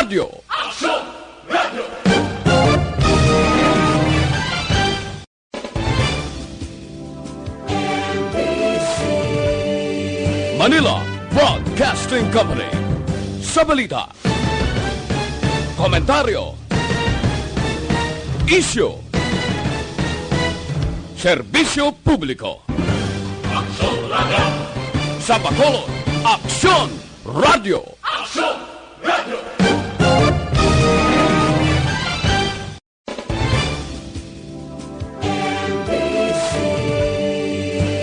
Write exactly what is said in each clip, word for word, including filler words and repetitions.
Radyo. Manila Broadcasting Company. Sa balita, komentaryo, isyu, serbisyo publiko. Sa Bacolod, Aksyon Radyo.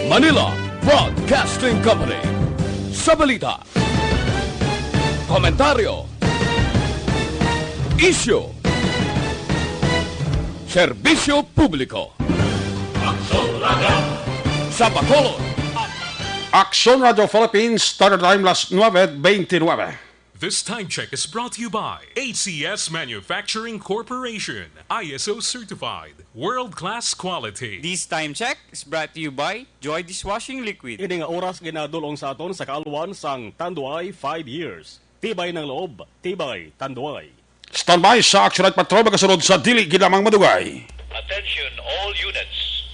Manila Broadcasting Company. Sa balita, komentaryo, isyu, serbisyo publiko. Sa Bacolod, Aksyon Radyo Philippines, Standard Time, las nuebe beintinuebe. This time check is brought to you by A C S Manufacturing Corporation, I S O certified, world-class quality. This time check is brought to you by Joy Dishwashing Liquid. Ini nga oras ginadul-ong sa aton sa kaalwan sang Tanduay five years. Tibay ng loob, tibay Tanduay. Standby sa Action Night Patrol, magasunod sa dili gid lamang madugay. Attention all units.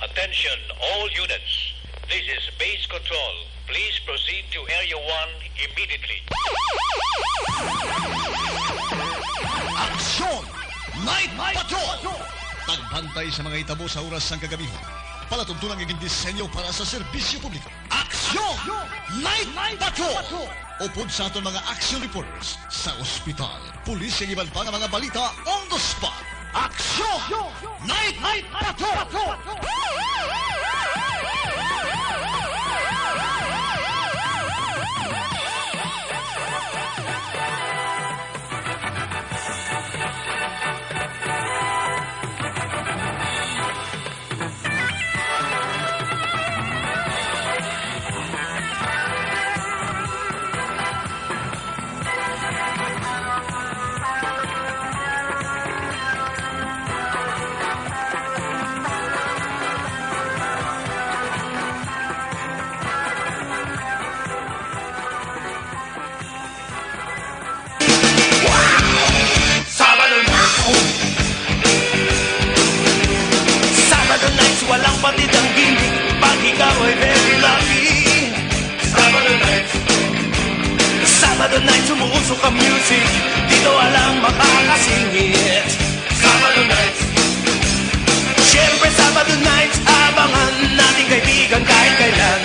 Attention all units. This is Base Control. Please proceed to Area one immediately. Action Night Patrol! Pagbantay sa mga hitabo sa oras sang kagamihan. Palatuntunan nga gindisenyo para sa serbisyo publiko. Action Night Patrol! Upod sa aton mga action reporters sa ospital, pulis, kag iban pa nga mga balita on the spot. Action Night Patrol! Sabado nights, oh. Sabado nights, walang patid ang gimmick. Pag ikaw ay very lucky. Sabado nights. Sabado nights, umuusok ang music. Dito walang makakasingit. Sabado nights. Siyempre, Sabado nights, abangan natin kaibigan kahit kailan.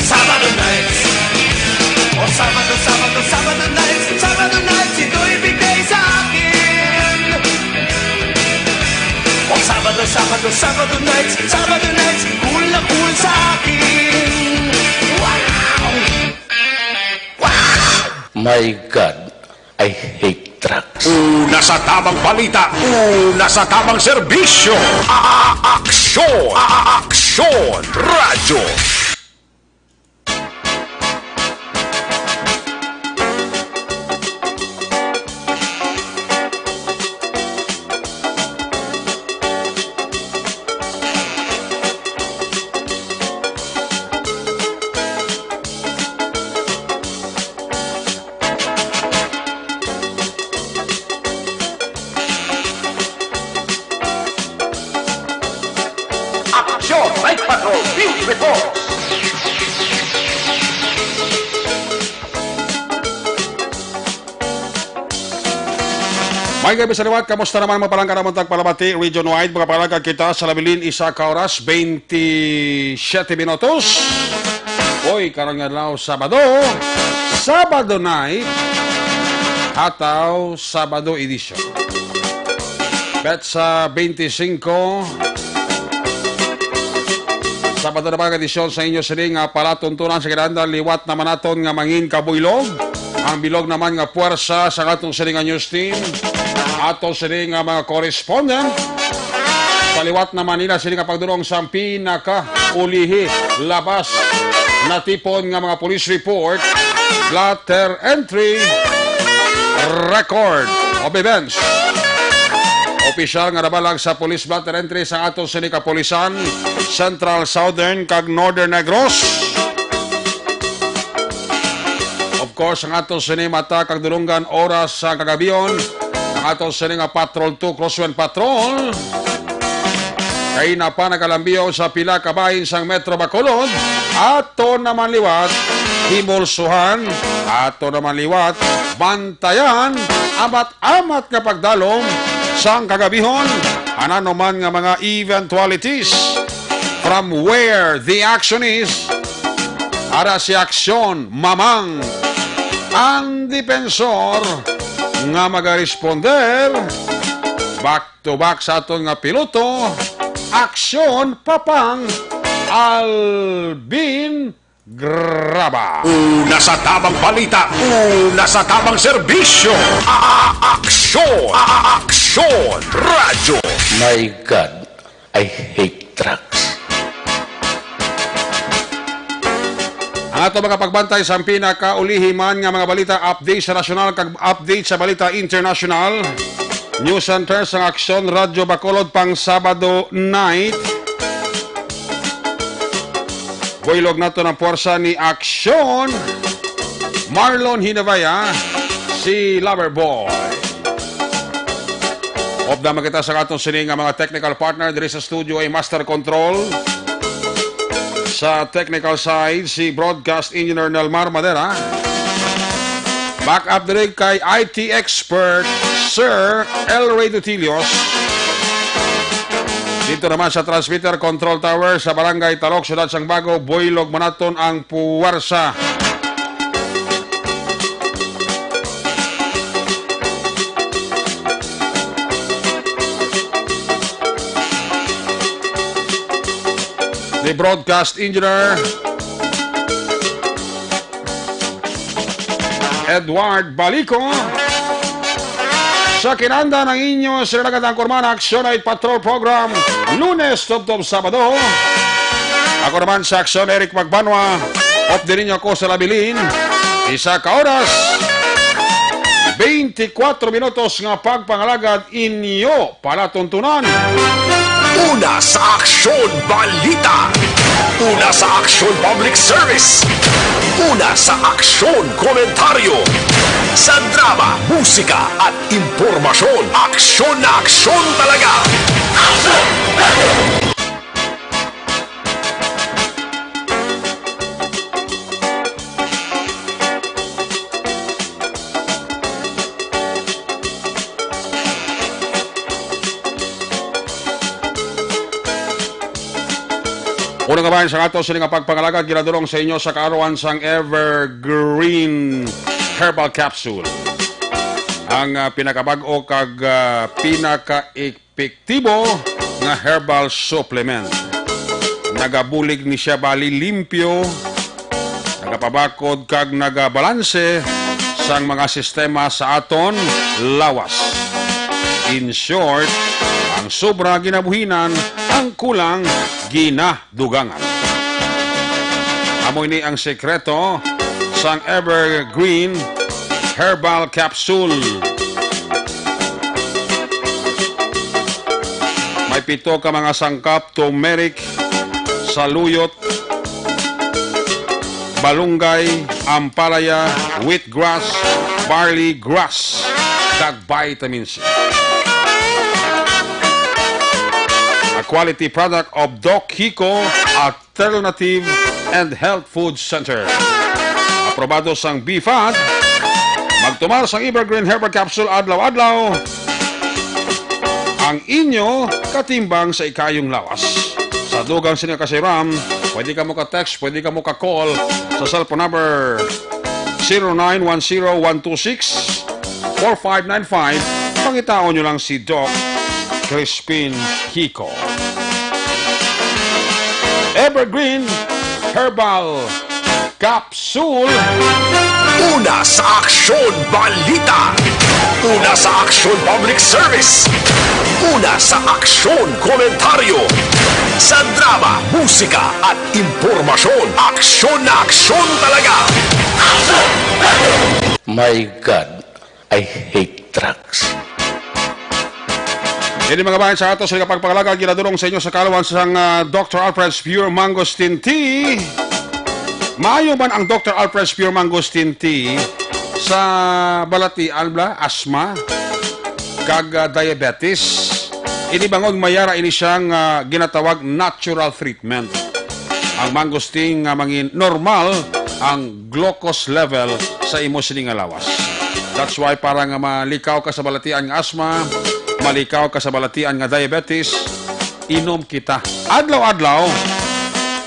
Sabado nights. O Sabado, Sabado, Sabado nights, Sabado nights, ito'y big day sa akin. O Sabado, Sabado, Sabado nights, Sabado nights, cool na cool sa akin. Wow! Wow! My God, I hate drugs. Una sa tamang balita, una sa tamang serbisyo. A-, a-, aksyon, a-, a-, aksyon, radyo. Aksyon Night Patrol News Report. May gabi sa liwat, kamusta naman mga palangga namon tagpalamati, region wide, mga palangga kita sa Labilin, isa ka oras, twenty-seven minutos. Oy, karon nga adlaw, Sabado, Sabado night, ataw Sabado edition. Petsa twenty-five, Sabado na ba nga edisyon sa inyo sini nga palatuntunan sa kinahanglan, liwat naman naton nga mangin kabuylog. Ang bilog naman nga puwersa sa atong sini nga news team, ato sini nga mga correspondent. Sa liwat naman nila sini nga pagdulong sa pinaka ulihi labas natipon nga mga police report, blotter entry, record of events. Opisyal nga nabalag sa police blotter entry sa ato sini kapulisan, Central, Southern, kag Northern Negros. Of course, ang ato sini mata kag dulunggan oras sa kagabihon, ang ato sini nga Patrol two Crosswind Patrol. Kay na pa nagalambiyaw sa pila ka bahin sang Metro Bacolod, ato naman liwat himulsuhan, ato naman liwat bantayan, amat-amat nga pagdalom sang kagabihon, ano man nga mga eventualities. From where the action is, ara si aksyon, mamang ang depensor nga magaresponder. Back to back sa aton nga piloto, aksyon, papang Alvin Graba. Una sa tamang balita, una sa tamang serbisyo. A-, aksyon, a-, aksyon, radyo. My God, I hate drugs. Ang ato mga pagbantay sa pinakaulihi man nga mga balita, update sa nasyonal kag update sa balita internasyonal. News Center sang Aksyon Radyo Bacolod pang Sabado night. Buylog nato ang puwersa ni Aksyon Marlon Hinabaya, si Lover Boy. Updam kita sa aton sini nga mga technical partner diri sa studio, ay Master Control. Sa technical side, si Broadcast Engineer Nelmar Madera. Backup diri kay I T expert, Sir El Rey Dutilios. Dito naman sa transmitter control tower sa Barangay Talok, Siyudad sang Bago, buylog man naton ang puwersa. The broadcast engineer, Edward Balico. Sa kinanda ng inyo, sila nagkatangkurman, Aksyon Night Patrol Program, Lunes tubtob Sabado. Ako naman sa Aksyon, Eric Magbanwa. Update ninyo ako sa labilin. Isa ka oras, twenty-four minutos nga pagpangalagad inyo palatuntunan. Una sa Aksyon Balita. Una sa Aksyon Public Service. Una sa Aksyon Komentaryo. Sa drama, musika at impormasyon. Aksyon na aksyon talaga. Una nga bahin sa ato sini nga pagpangalagad, ginadulong sa inyo sa kaaruan sang Evergreen Herbal Capsule. Ang, ah, pinakabag-o kag, ah, pinaka epektibo nga herbal supplement. Nagabulig ni siya bali limpyo, nagapabakod kag nagabalanse sang mga sistema sa aton lawas. In short, ang sobra ginabuhinan, ang kulang gina dugangan. Amo ini ang sekreto sang Evergreen Herbal Capsule. May pito ka mga sangkap: turmeric, saluyot, balunggay, ampalaya, wheatgrass, barley grass, kag vitamin C. A quality product of Doc Hico Alternative and Health Food Center. Aprobado sang B fad. Magtumar sang Evergreen Herbal Capsule adlaw-adlaw. Ang inyo katimbang sa ikayong lawas. Sa dugang sini nga kasiram, pwede kamo ka-text, pwede kamo ka-call sa cellphone number zero nine one zero one two six four five nine five. Pangitaon nyo lang si Doc Crispin Hico. Evergreen Herbal Capsule. Una sa Aksyon Balita. Una sa Aksyon Public Service. Una sa Aksyon Komentaryo. Sa drama, musika at impormasyon, aksyon na aksyon talaga. My God, I hate drugs. Ini mga bahin sa ato sa pagpangalagad, ginadulong sa inyo sa kaaruan sang, ah, Doctor Alfred's Pure Mangosteen Tea. Maayo man ang Doktor Alfred's Pure Mangosteen Tea sa balatian, bala, asma, kag, ah, diabetes. Ini bangod mayara ini siyang, ah, ginatawag natural treatment. Ang mangosteen nga mangin normal ang glucose level sa imo sini nga lawas. That's why, para nga malikaw ka sa balatian nga asma, malikaw ka sa balatian nga diabetes, inom kita adlaw-adlaw.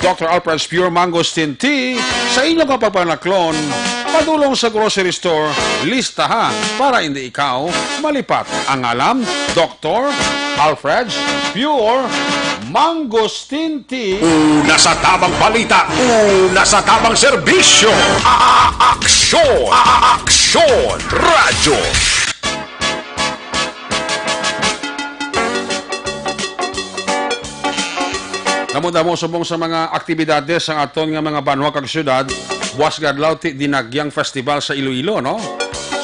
Doktor Alfred's Pure Mangosteen Tea sa inyo nga pagpanaklon, padulong sa grocery store, listaha para hindi ikaw malipat. Ang alam, Doktor Alfred's Pure Mangosteen Tea. Una sa tamang balita, una sa tamang serbisyo. A-, a-, aksyon, a-, a-, aksyon, radyo. Damo-damo subong sa mga aktibidades sang aton nga mga banwa kag syudad, buas nga adlaw ti Dinagyang Festival sa Iloilo, no?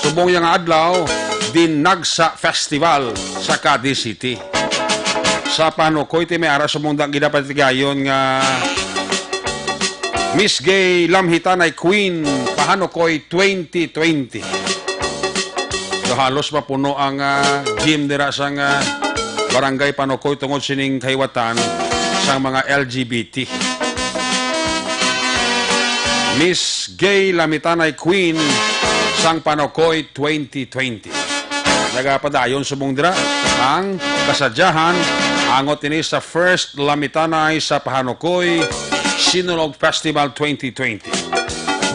Subong yang adlaw, Dinagsa Festival sa Cadiz City. Sa Panukoy ti may ara subong da ginapatigayon nga Miss Gay Lamhitanay Queen Pahanukoy twenty twenty. So, halos mapuno ang, ah, gym dira sang, ah, Barangay Panukoy tungod sining kahiwatan sang mga L G B T. Miss Gay Lamitanay Queen sang Panukoy twenty twenty. Nagapadayon subong dira ang kasadyahan angot ini sa First Lamitanay sa Pahanukoy Sinulog Festival twenty twenty.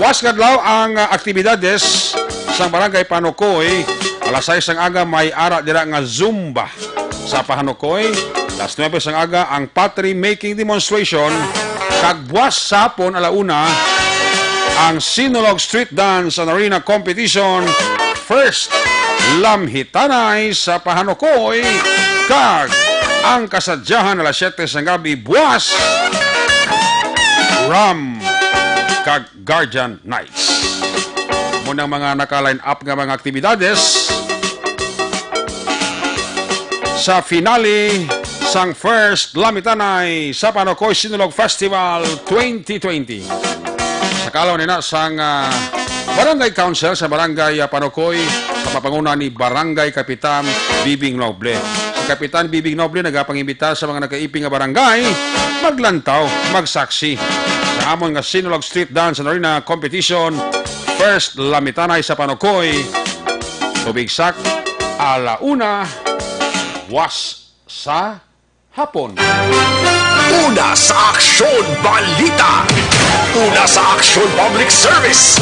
Buas nga adlaw ang, ah, aktibidades sa Barangay Panukoy. Alas sais sang aga may ara dira nga Zumba sa Pahanukoy. Alas nuebe sang aga ang pottery making demonstration. Kag buas sa hapon, ala una, ang Sinulog Street Dance and Arena Competition. First Lamhitanay sa Pahanukoy. Kag ang kasadyahan alas siyete sang gabi buas, Ram kag Guardian Nights. Mao nang mga naka-line up nga mga aktibidades sa finale sang First Lamitanay sa Panukoy Sinulog Festival twenty twenty. Sa kalon nina sang, ah, Barangay Council sa Barangay, ah, Panukoy, sa papanguna ni Barangay Kapitan Bibing Noble. Si Kapitan Bibing Noble nagapangimbitar sa mga nagkaiping nga barangay maglantaw, magsaksi sa amon nga Sinulog Street Dance and Arena Competition, First Lamitanay sa Panukoy. Tubig sak, ala una, was sa hapon. Una sa aksyon, balita. Una sa aksyon, public service.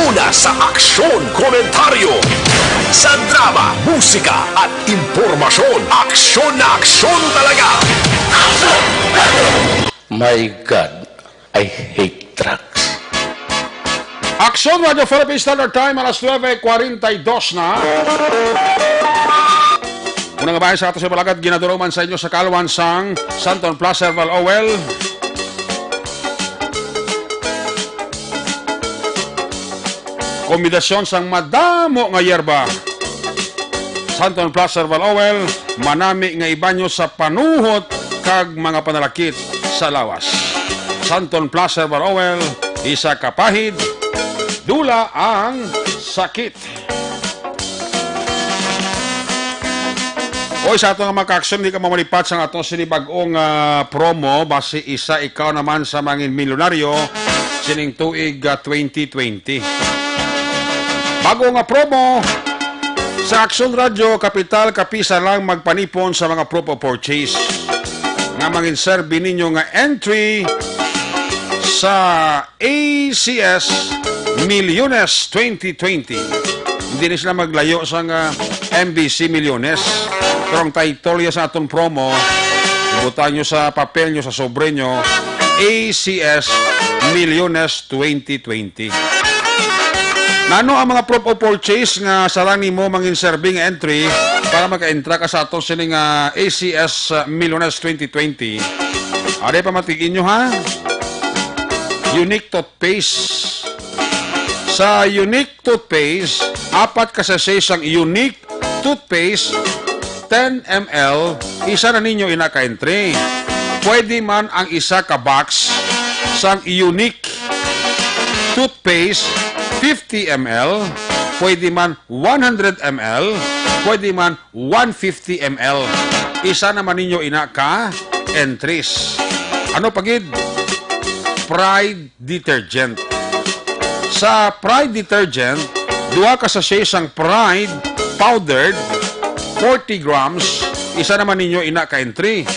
Una sa aksyon, komentaryo. Sa drama, musika, at impormasyon, aksyon na aksyon talaga. My God, I hate drugs. Aksyon Radio Philippines Standard Time, alas nuebe kwarenta y dos na. Una nga bahin sa ato sa balagad, ginaduruman sa inyo sa kalwan sang Santon Plus Herbal Oil. Kombinasyon sang madamo nga yerba. Santon Plus Herbal Oil, manami nga ibanyo sa panuhot kag mga panalakit sa lawas. Santon Plus Herbal Oil, isa ka pahid, dula ang sakit. Oy, sa ato nga mga kaaksyon, di ka mamalipat sa ato sini bag-ong, ah, promo. Basi isa ikaw naman sa mangin milyonaryo sining tuig, ah, twenty twenty. Bago nga promo sa Aksyon Radio, kapital kapisa lang magpanipon sa mga proof of purchase nga mangin serbi ninyo nga entry sa A C S Milyones twenty twenty. Hindi na sila maglayo sa nga M B C Milyones. Pero ang title ya sa aton promo, ibutang nyo sa papel nyo, sa sobre nyo, A C S Milyones twenty twenty. Nano ang mga proof of purchase nga sarang nimo mangin serbi nga entry para maka-entra ka sa aton sini nga A C S Milyones twenty twenty? Ari pa matig-inyo, ha? Unique toothpaste. Sa Unique toothpaste, apat ka sachet sang Unique toothpaste, ten M L, isa na ninyo ina ka entry. Pwede man ang isa ka box sang Unique toothpaste, fifty M L, pwede man one hundred M L, pwede man one fifty M L. Isa naman ninyo ina ka entries. Ano pa gid? Pride detergent. Sa Pride detergent, duha ka sachet sang Pride powdered, forty grams, isa naman ninyo ina ka entry.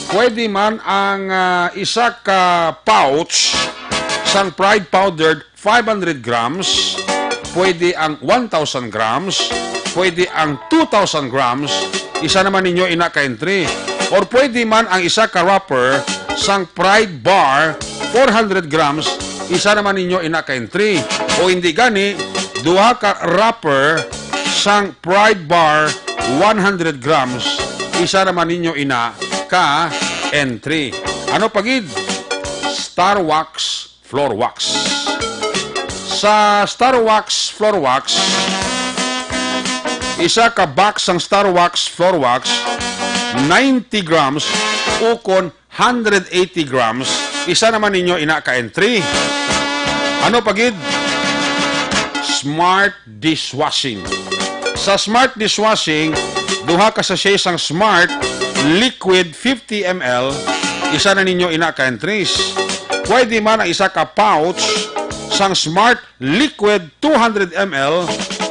Pwede man ang, ah, isa ka pouch sang Pride powdered, five hundred grams, pwede ang one thousand grams, pwede ang two thousand grams, isa naman ninyo ina ka entry. Or pwede man ang isa ka wrapper sang Pride Bar, four hundred grams, isa naman ninyo ina ka entry. O hindi gani, duha ka wrapper sang Pride Bar, one hundred grams, isa naman ninyo ina ka entry. Ano pa gid? Star Wax floor wax. Sa Star Wax floor wax, isa ka box sang Star Wax floor wax, ninety grams, ukon hundred eighty grams, isa naman ninyo ina ka entry. Ano pa gid? Smart dishwashing. Sa Smart dishwashing, duha ka sachet sang Smart liquid fifty M L, isa na ninyo ina ka entries. Pwede man ang isa ka pouch sang Smart liquid two hundred M L,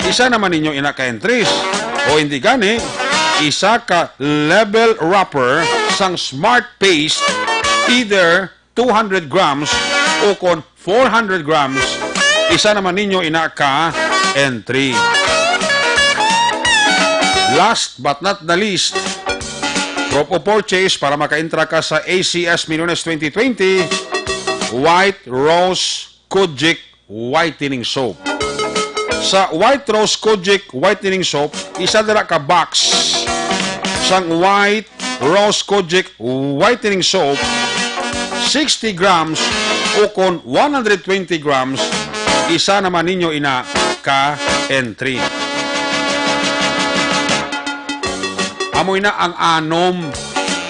isa naman ninyo ina ka entries. O hindi gani, isa ka level wrapper sang Smart paste, either two hundred grams o kon four hundred grams, isa naman ninyo ina ka entry. Last but not the least, proof of purchase para makaintra ka sa A C S Millones twenty twenty, White Rose Kojic Whitening Soap. Sa White Rose Kojic Whitening Soap, isa dira ka box sang White Rose Kojic Whitening Soap, sixty grams ukon one hundred twenty grams, isa naman ninyo ina ka entry. Amo ina ang anom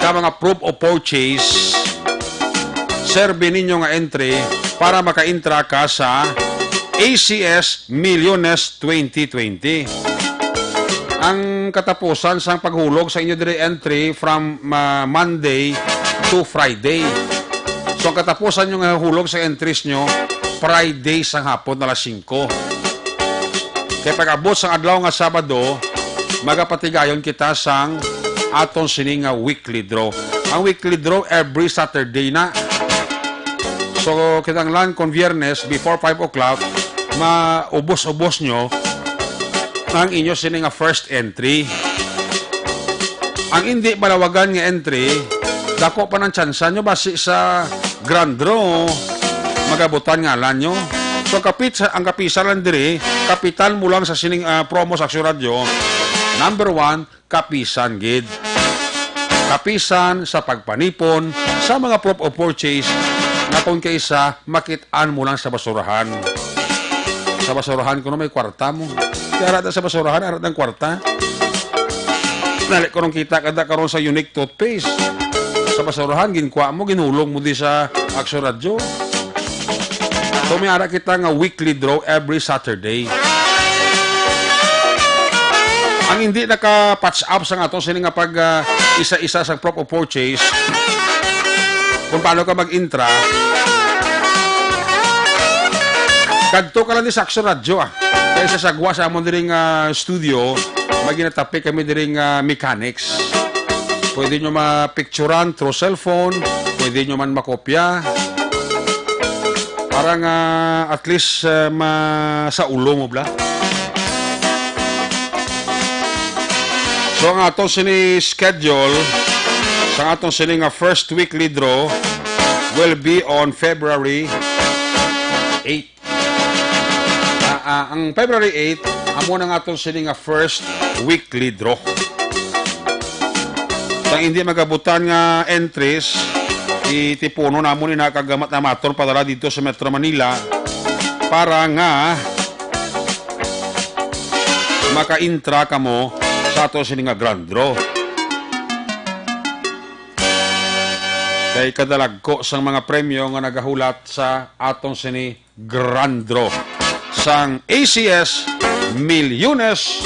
ka mga proof of purchase. Serve ninyo nga entry para makaintra ka sa A C S Millones twenty twenty. Ang katapusan sang paghulog sa inyo diri entry from, ah, Monday to Friday. So, ang katapusan nyo nga hulog sa entries nyo, Friday sang hapon, alas singko. Kay pag-abot sang adlaw nga Sabado, magapatigayon kita sang aton sini nga weekly draw. Ang weekly draw every Saturday na. So, kinahanglan kon Biyernes before five o'clock, maubos-ubos nyo ang inyo sini nga first entry. Ang indi malawagan nga entry, dako pa ang tsansa nyo basi sa grand draw, magabutan ngalan nyo. So, kapit sa, ang kapisan lang diri, kapitan mo lang sa sining, ah, promo sa Aksyon Radyo, number one, kapisan gid. Kapisan sa pagpanipon sa mga proof of purchase nga kon kaisa makit-an mo lang sa basurahan. Sa basurahan kuno may kwarta mo. Kaya ara ta sa basurahan, ara tang kwarta. Nali ko nung kita kada karon sa Unique Toothpaste. Sa basurahan, ginkuha mo, ginhulog mo di sa Aksyon Radyo. So, may ara kita nga weekly draw every Saturday. Ang hindi naka-patch up sa ato sini nga pag, ah, isa-isa sa proof of purchase, kung paano ka mag-intra, kadto ka lang di sa Aksyon Radyo, ah. Kay sa sagwa sa amon diri nga studio, may ginatapi kami diri nga mechanics. Pwede nyo mapicturan through cellphone, pwede nyo man makopya. Para nga at least, uh, ma-, sa ulo mo, bla. So, ang aton sini schedule, sa aton sini nga first weekly draw will be on February eight. Ah, ah, ang February eight, amo na nga aton sini nga first weekly draw. Sa hindi magabutan nga entries, itipuno namon ina kag amat-amaton padala dito sa Metro Manila para nga makaintra kamo sa ato sini nga grand draw. Kay kadalagko sang mga premyo nga nagahulat sa aton sini Grand Draw sang A C S Milyones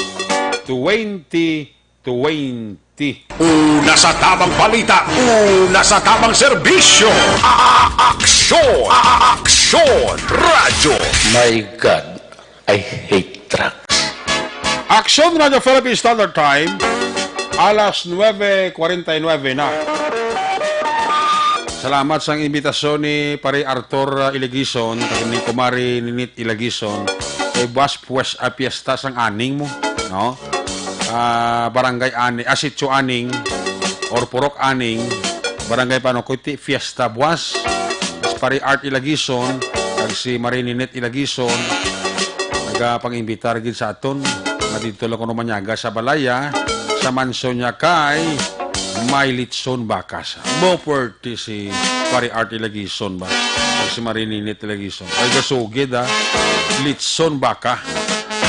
twenty twenty. Una sa tamang balita, una sa tamang serbisyo. A-, a-, aksyon, a-, a-, aksyon, radyo. My God, I hate drugs. Aksyon, Radyo Philippine Standard Time, alas nuebe kwarenta y nuebe na. Salamat sang imbitasyon ni Pare Arthur, uh, Iligison, kag ni Kumari Ninit Iligison. Kay buwas, pues, ah, piyesta sang aning mo, no? Ah, Barangay Ani-, ah, Sitio Aning, or Purok Aning, Barangay Panukoy, ti fiesta buwas. Si Pare Art Ilagison, kag si Marie Ninit Ilagison, nagapang-imbitar gid sa aton nga didto lang kuno manyaga sa balaya, sa mansyon niya kay may litson baka sa. Mo puwerte si Pare Art Ilagison ba? Kag si Marie Ninit Ilagison. Ay, gasugid, ah. Litson baka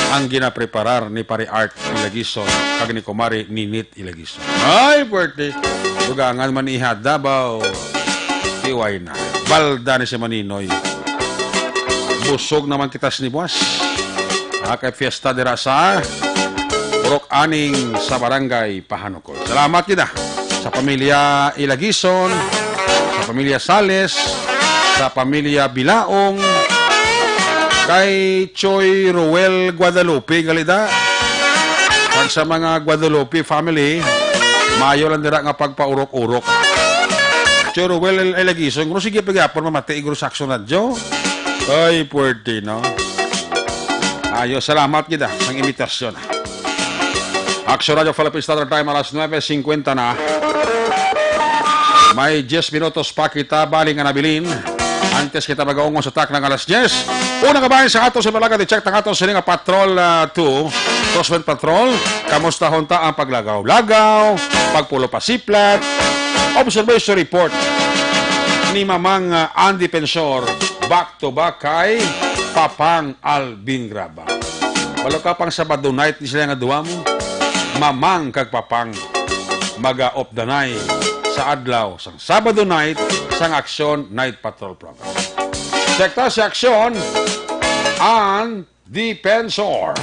ang ginapreparar ni Pare Art Ilagison kag ni Kumari Ninit Ilagison. Ay, puwerte. Dugangan man ihada ba o tiway na. Balda ni si Maninoy. Busog naman kita sini buwas. Ah, kay fiesta dira sa Purok Aning sa Barangay Pahanukol. Salamat kita sa pamilya Ilagison, sa pamilya Sales, sa pamilya Bilaong, kay Choy Ruel Guadalupe, galida. Kag sa mga Guadalupe family, mayo lang dira nga pagpaurok-urok. Choy Ruel Ilagison, kung sige pagyapon, mamati, iguro sa Aksyon Radyo. Ay, puwerte, no? Ayo, salamat kita sang imbitasyon. Aksyon Radyo Philippine Standard Time, alas nuebe singkwenta na. May diyes minutos pa kita, bali nga nabilin. Antes kita magaungon sa taknang alas diyes, una ka bahin sa ato sa Malaga, i-check ang ato sini nga Patrol, ah, two, Crosswind Patrol. Kamusta hunta ang paglagaw-lagaw, pagpulo pasiplat, observation report ni Mamang, ah, Andy Pensor, back to back kay Papang Alvin Graba. Walo ka pang Sabado night ni sila nga duwa mo. Mamang kag Papang maga-off the night sa adlaw sang Sabado night sang Aksyon Night Patrol Program. Check ta si Aksyon, ang Defensor.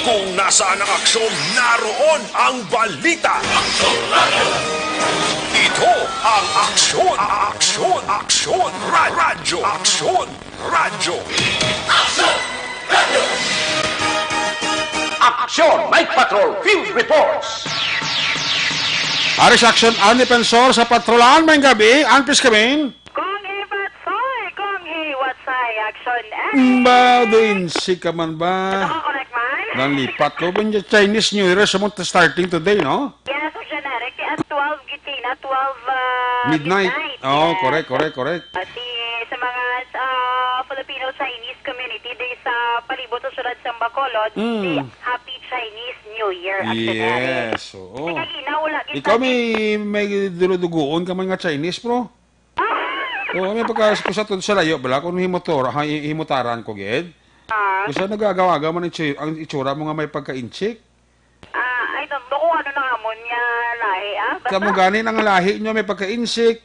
Kung nasaan ang aksyon, naroon ang balita. Ito ang Aksyon, Aksyon, Aksyon, Ra-, Radyo, Aksyon, Radyo. Aksyon Night Patrol Field Reports. Ari sa Aksyon, ang Defensor sa patrolan, may gabi, ang Piskamin. Kong Iwat Soy, Kong Iwat Soy, Action X. Ba, doon si ka man ba? Ano ka, correct man? Nanlipat ko, ba niya Chinese New Year sa mo starting today, no? Yes, Action Eric, at twelve gid na, twelve, ah, Midnight. Midnight. Oh, yes. Correct, correct, correct. At di, sa mga, ah, Filipino-Chinese community di sa palibot sa siyudad sa Bacolod, Mm. di, Happy Chinese New Year, Action Eric. Yes, oo. Kaya ginaw, wala gid Ikaw sa may, may duluduguon ka man nga Chinese, bro? Oo, may pagka-, kung sa, sa layo, bala, kung himutora-, ha, hi-, himutaran ko, gid. Ah. Kung sa nag-agaw-agaw man ang itsu-, ang itsura mo nga may pagka-inchik. Ah, I don't know kung ano na amon nga lahi, ah. Basta Sa mo gani ang lahi nyo, may pagka-inchik.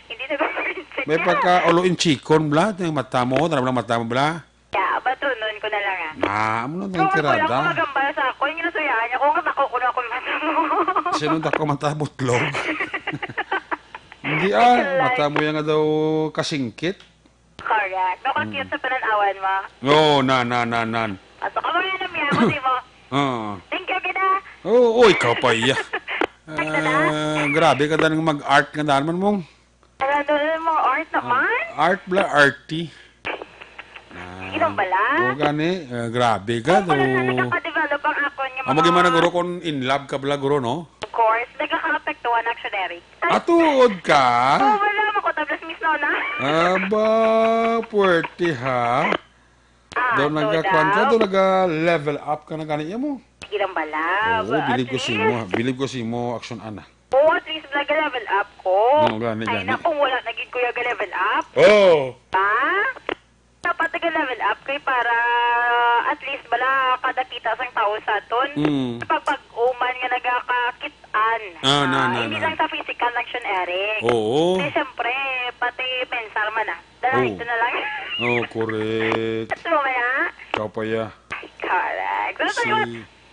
Hindi na ba inchik May yan? Pagka-ulo inchikon, bala. Yung mata mo, tara lang mata mo, bala. Ya, batunon ko na lang, ah. Ah, amo na Kung ang wala tirada. Ko magambal sa ako, yung nasuyaan niya, kung ako, kuno ako yung mata mo. Sino da ko mata butlog? Hindi, ah, Ito lang. Mata mo yan nga daw kasingkit. Correct. No, Mm. Cute sa pananawan mo. Oo, nan, nan, nan, nan. Ato ka mga namiya mo, di mo? Oo. Thank you, gina. Oo, uy, ikaw pa iya. Ay, tara. Ah, grabe ka daw mag-art nga daan man mong. Ano, ano, mga art naman? Art bla, arty. Ah, Ilang bala? Oo, gani. Ah, grabe ka Kung pala na daw. Nakaka-develop ang akon nga Amo mga gid man na, guro, kung in love ka bala, guro, no? Of course, nagkakaapektuhan, actually. Ah, tuod ka? Oo, wala, makutablas, Miss Nona. Aba, puwerte, ha? Ah, Daw so nagkakuan ka, daw. Daw naga-level up ka na gani, iya mo? Sige lang bala. Oo, At bilib ko sa imo, least. Bilib ko sa imo, action ana. Oo, at least naga-level up ko. Oo, gani, Ay, gani. Na, kung wala na gid ko yung level up. Oo. Ba? Dapat naga-level up kay para at least bala kada kita sang tao sa aton. Mm. Pag bag-o man nga nagakakit-an, Ah, na, Ah, na, hindi na. lang sa physical, Action Eric. Oo. Kasi siyempre, pati pensar man ah. Dala, Oo. ito na lang. Oh, correct. Ito ba ya? Ikaw pa ya. Correct. So, Si sa liwat,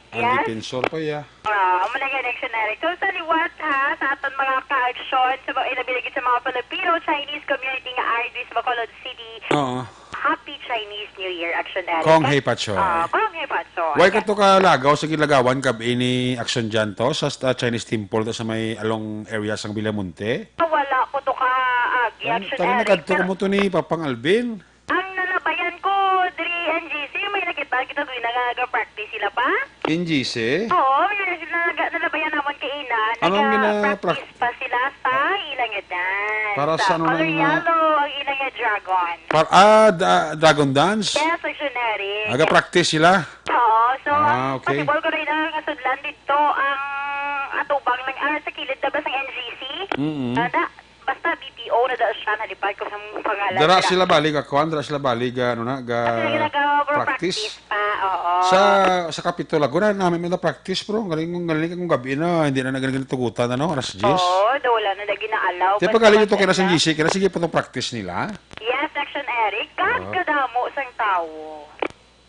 ang yes? Defensor pa ya. Ah, amo na gani, Action Eric. So, sa liwat, ha, sa aton mga ka-action, sa mga, ilabi lagi sa mga Filipino, Chinese community nga ari diri sa Bacolod City. Oo. Happy Chinese New Year, Action Eric. Kong Hei Pachoy. Ah, Kong Hei Pachoy. Why ka to kalagaw sa gilagawan kab ini Action dyan to sa, sa Chinese temple to sa may along area sang Villamonte? Wala ko to ka agi, Ang Action tara Eric. Nakadto Pero ko mo to ni Papang Alvin. Ang nalabayan ko diri N G C, may nakita kita doon na nag-practice sila pa. N G C? Oo, may nag-, nalabayan namon kay ina. Anong Nag-practice gina-prac- pa sila sa ilang edad. Para sa ano Color nang, ah, yellow ang ilang dragon. Par-, ah, da-, dragon dance? Yes, sa Juneri. Aga-practice sila? Oo, so, Ah, ang okay. possible ko na ilang nga sudlan dito ang atubang ng, ah, sa kilid na ba sa N G C? Mm-mm. Nada, basta B P O na daw siya, nalipay ko sa pangalan Dara nila. Sila bali ga kuan, dara sila bali ga, ano na, ga Kasi nag-, nag-, practice. Practice pa, oo. Sa, sa Capitol Laguna, namin may na-practice, bro. Galing kong, galing kong gabi na, hindi na nagaling tugutan, ano, alas diyes. Oo, daw wala na lagi na alaw. Di pa galing ito kaya sa N G C, kaya sige pa itong practice nila. Yes, Action Eric. Gas Ah. kadamo sang tawo.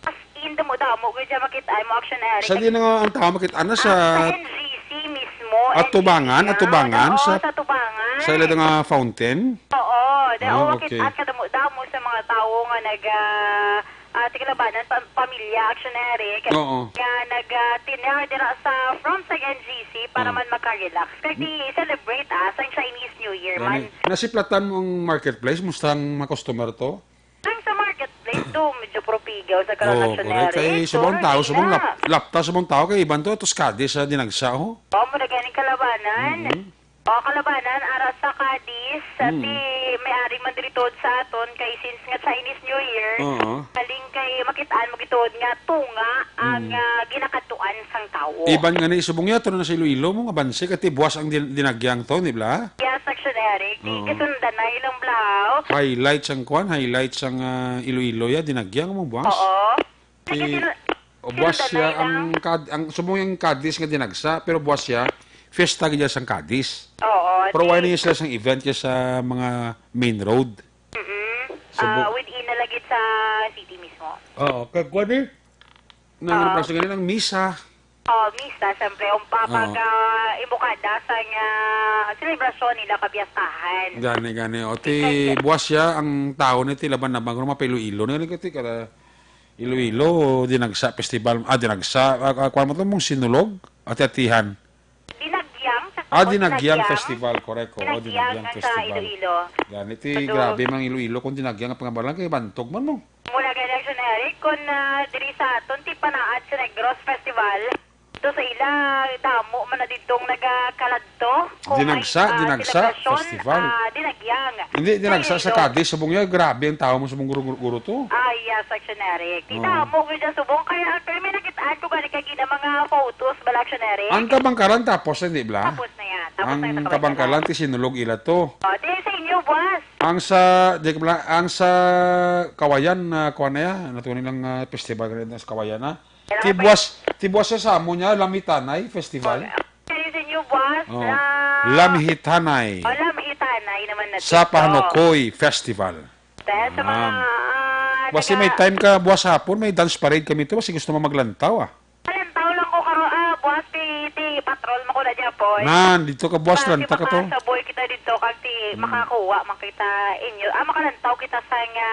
As in, damo-damo gud siya makita mo, Action Eric. Sa di na nga ang tao makita na sa Ah, sa N G C mismo, Atubangan, N G C, Atubangan, oo, sa, sa Atubangan. Sa ila nga fountain? Oo, da-, Ah, oo, okay. Makita ka damo-damo sa mga tawo nga nag, ah, ah, tiglabanan, pa-, pamilya, Action Eric, Oo. nga nag, ah, tinir dira sa front sa N G C para Mm. man makarelax. Kay Mm. di celebrate, ah, sa Chinese New Year Gani. Man. Nasiplatan mo ang marketplace, musta ang mga customer to? Ang sa marketplace do, medyo propigaw sa karon Oo, Action correct. Eric. Kay subong Pero tao, hindi subong na. Lap-, lapta, subong tao, kay iban to, tos kadi sa dinagsa, oh. Oo, muna ganing kalabanan. Mhm. O, kalabanan, ara sa Cadiz, sa Mm. ti, may ari man diri tuod sa aton, kay since nga Chinese New Year, Oo. kaling kay makitaan mo gituod nga tunga ang, Mm. ah, ginakadtuan sang tawo. Iban nga ni subong yato na sa Iloilo mo, nga bansi, kati buwas ang din-, dinagyang to, di ba? Yes, Action Eric. Di Oo. Kasundanay lang, Blau. Highlight sang kuan, highlight sang, ah, Iloilo ya, dinagyang mo buwas. Oo. Sige, Ti-, sil-, o, buwas siya sinundanay lang. Ang kad-, ang subong yung Cadiz nga dinagsa, pero buwas siya, fiesta gid sang Cadiz. Oo, Pero why ti- niya sila sang event kaya sa mga main road? Mm-mm. Subo- Ah, within na lagi sa city mismo. Oo, kag kuwan eh. Nang Ah. Reprasa ganun ang misa. Oh, misa, siyempre, ang pa-, Oo. pag, ah, imbukada sa nga selebrasyon nila kabiyasahan. Gani, gani. O, ti, Because buwas siya, ang tao ni ti laban na bang, mga pa Iloilo. Nani ka ti, kada Iloilo, Dinagsa Festival. Ah, Dinagsa. Ah, ah, kuwan mo to, mong Sinulog? Ati-atihan. Dinagyang, sa Ah, Dinagyang Dinagyang. Festival, correct. Oo, Dinagyang Dinagyang ang sa Festival. Iloilo. Gani, ti, Pero grabe mang Iloilo kung Dinagyang ang pangabalan kay Bantog man mo. Muna gani, Action Eric, kung, ah, diri sa aton, ti panaad sa Negros Festival, ito sa ila, damo man na didtong nagakaladto. Kung Dinagsa, may, ah, Dinagsa selebrasyon, Festival. Ah, Dinagyang. Hindi, Dinagsa sa Iloilo. Cadiz, subong niya, grabe ang tao mo subong guro-guro to. Ah, yes, Action Eric. Di Oo. Damo ko dyan subong, kaya, pero may nakitaan ko gani kay gina mga photos, bala, Action Eric. Ang kabangkaran tapos, hindi bla? Tapos na yan. Tapos na yung Ang kabangkaran. Kabangkaran, ti Sinulog ila to. Oh, di sa inyo, buwas. Ang sa, di ko bla-, ang sa Kawayan, na kuwan na yan, natuloy lang, ah, festival na sa Kawayan, ha? Ti buwas, ti buwas sa amo niya, Lamitanay Festival. Kaya sa inyo, boss, Oh. ah, Lamihitanay. Oh, Lamihitanay naman na Sa TikTok. Panokoy Festival. Dahil sa mga, Ah. Ah, Basta may taga- time ka, buwas hapon, may dance parade kami to. Basta gusto mo maglantaw, ah. Maglantaw lang ko karon, ah, buwas ti, ti patrol mo ko na dyan, boy. Nan, dito ka, buwas, Basta lanta ka to. Makasaboy kita dito, kag ti Hmm. makakuha, makita inyo. Ah, makalantaw kita sa nga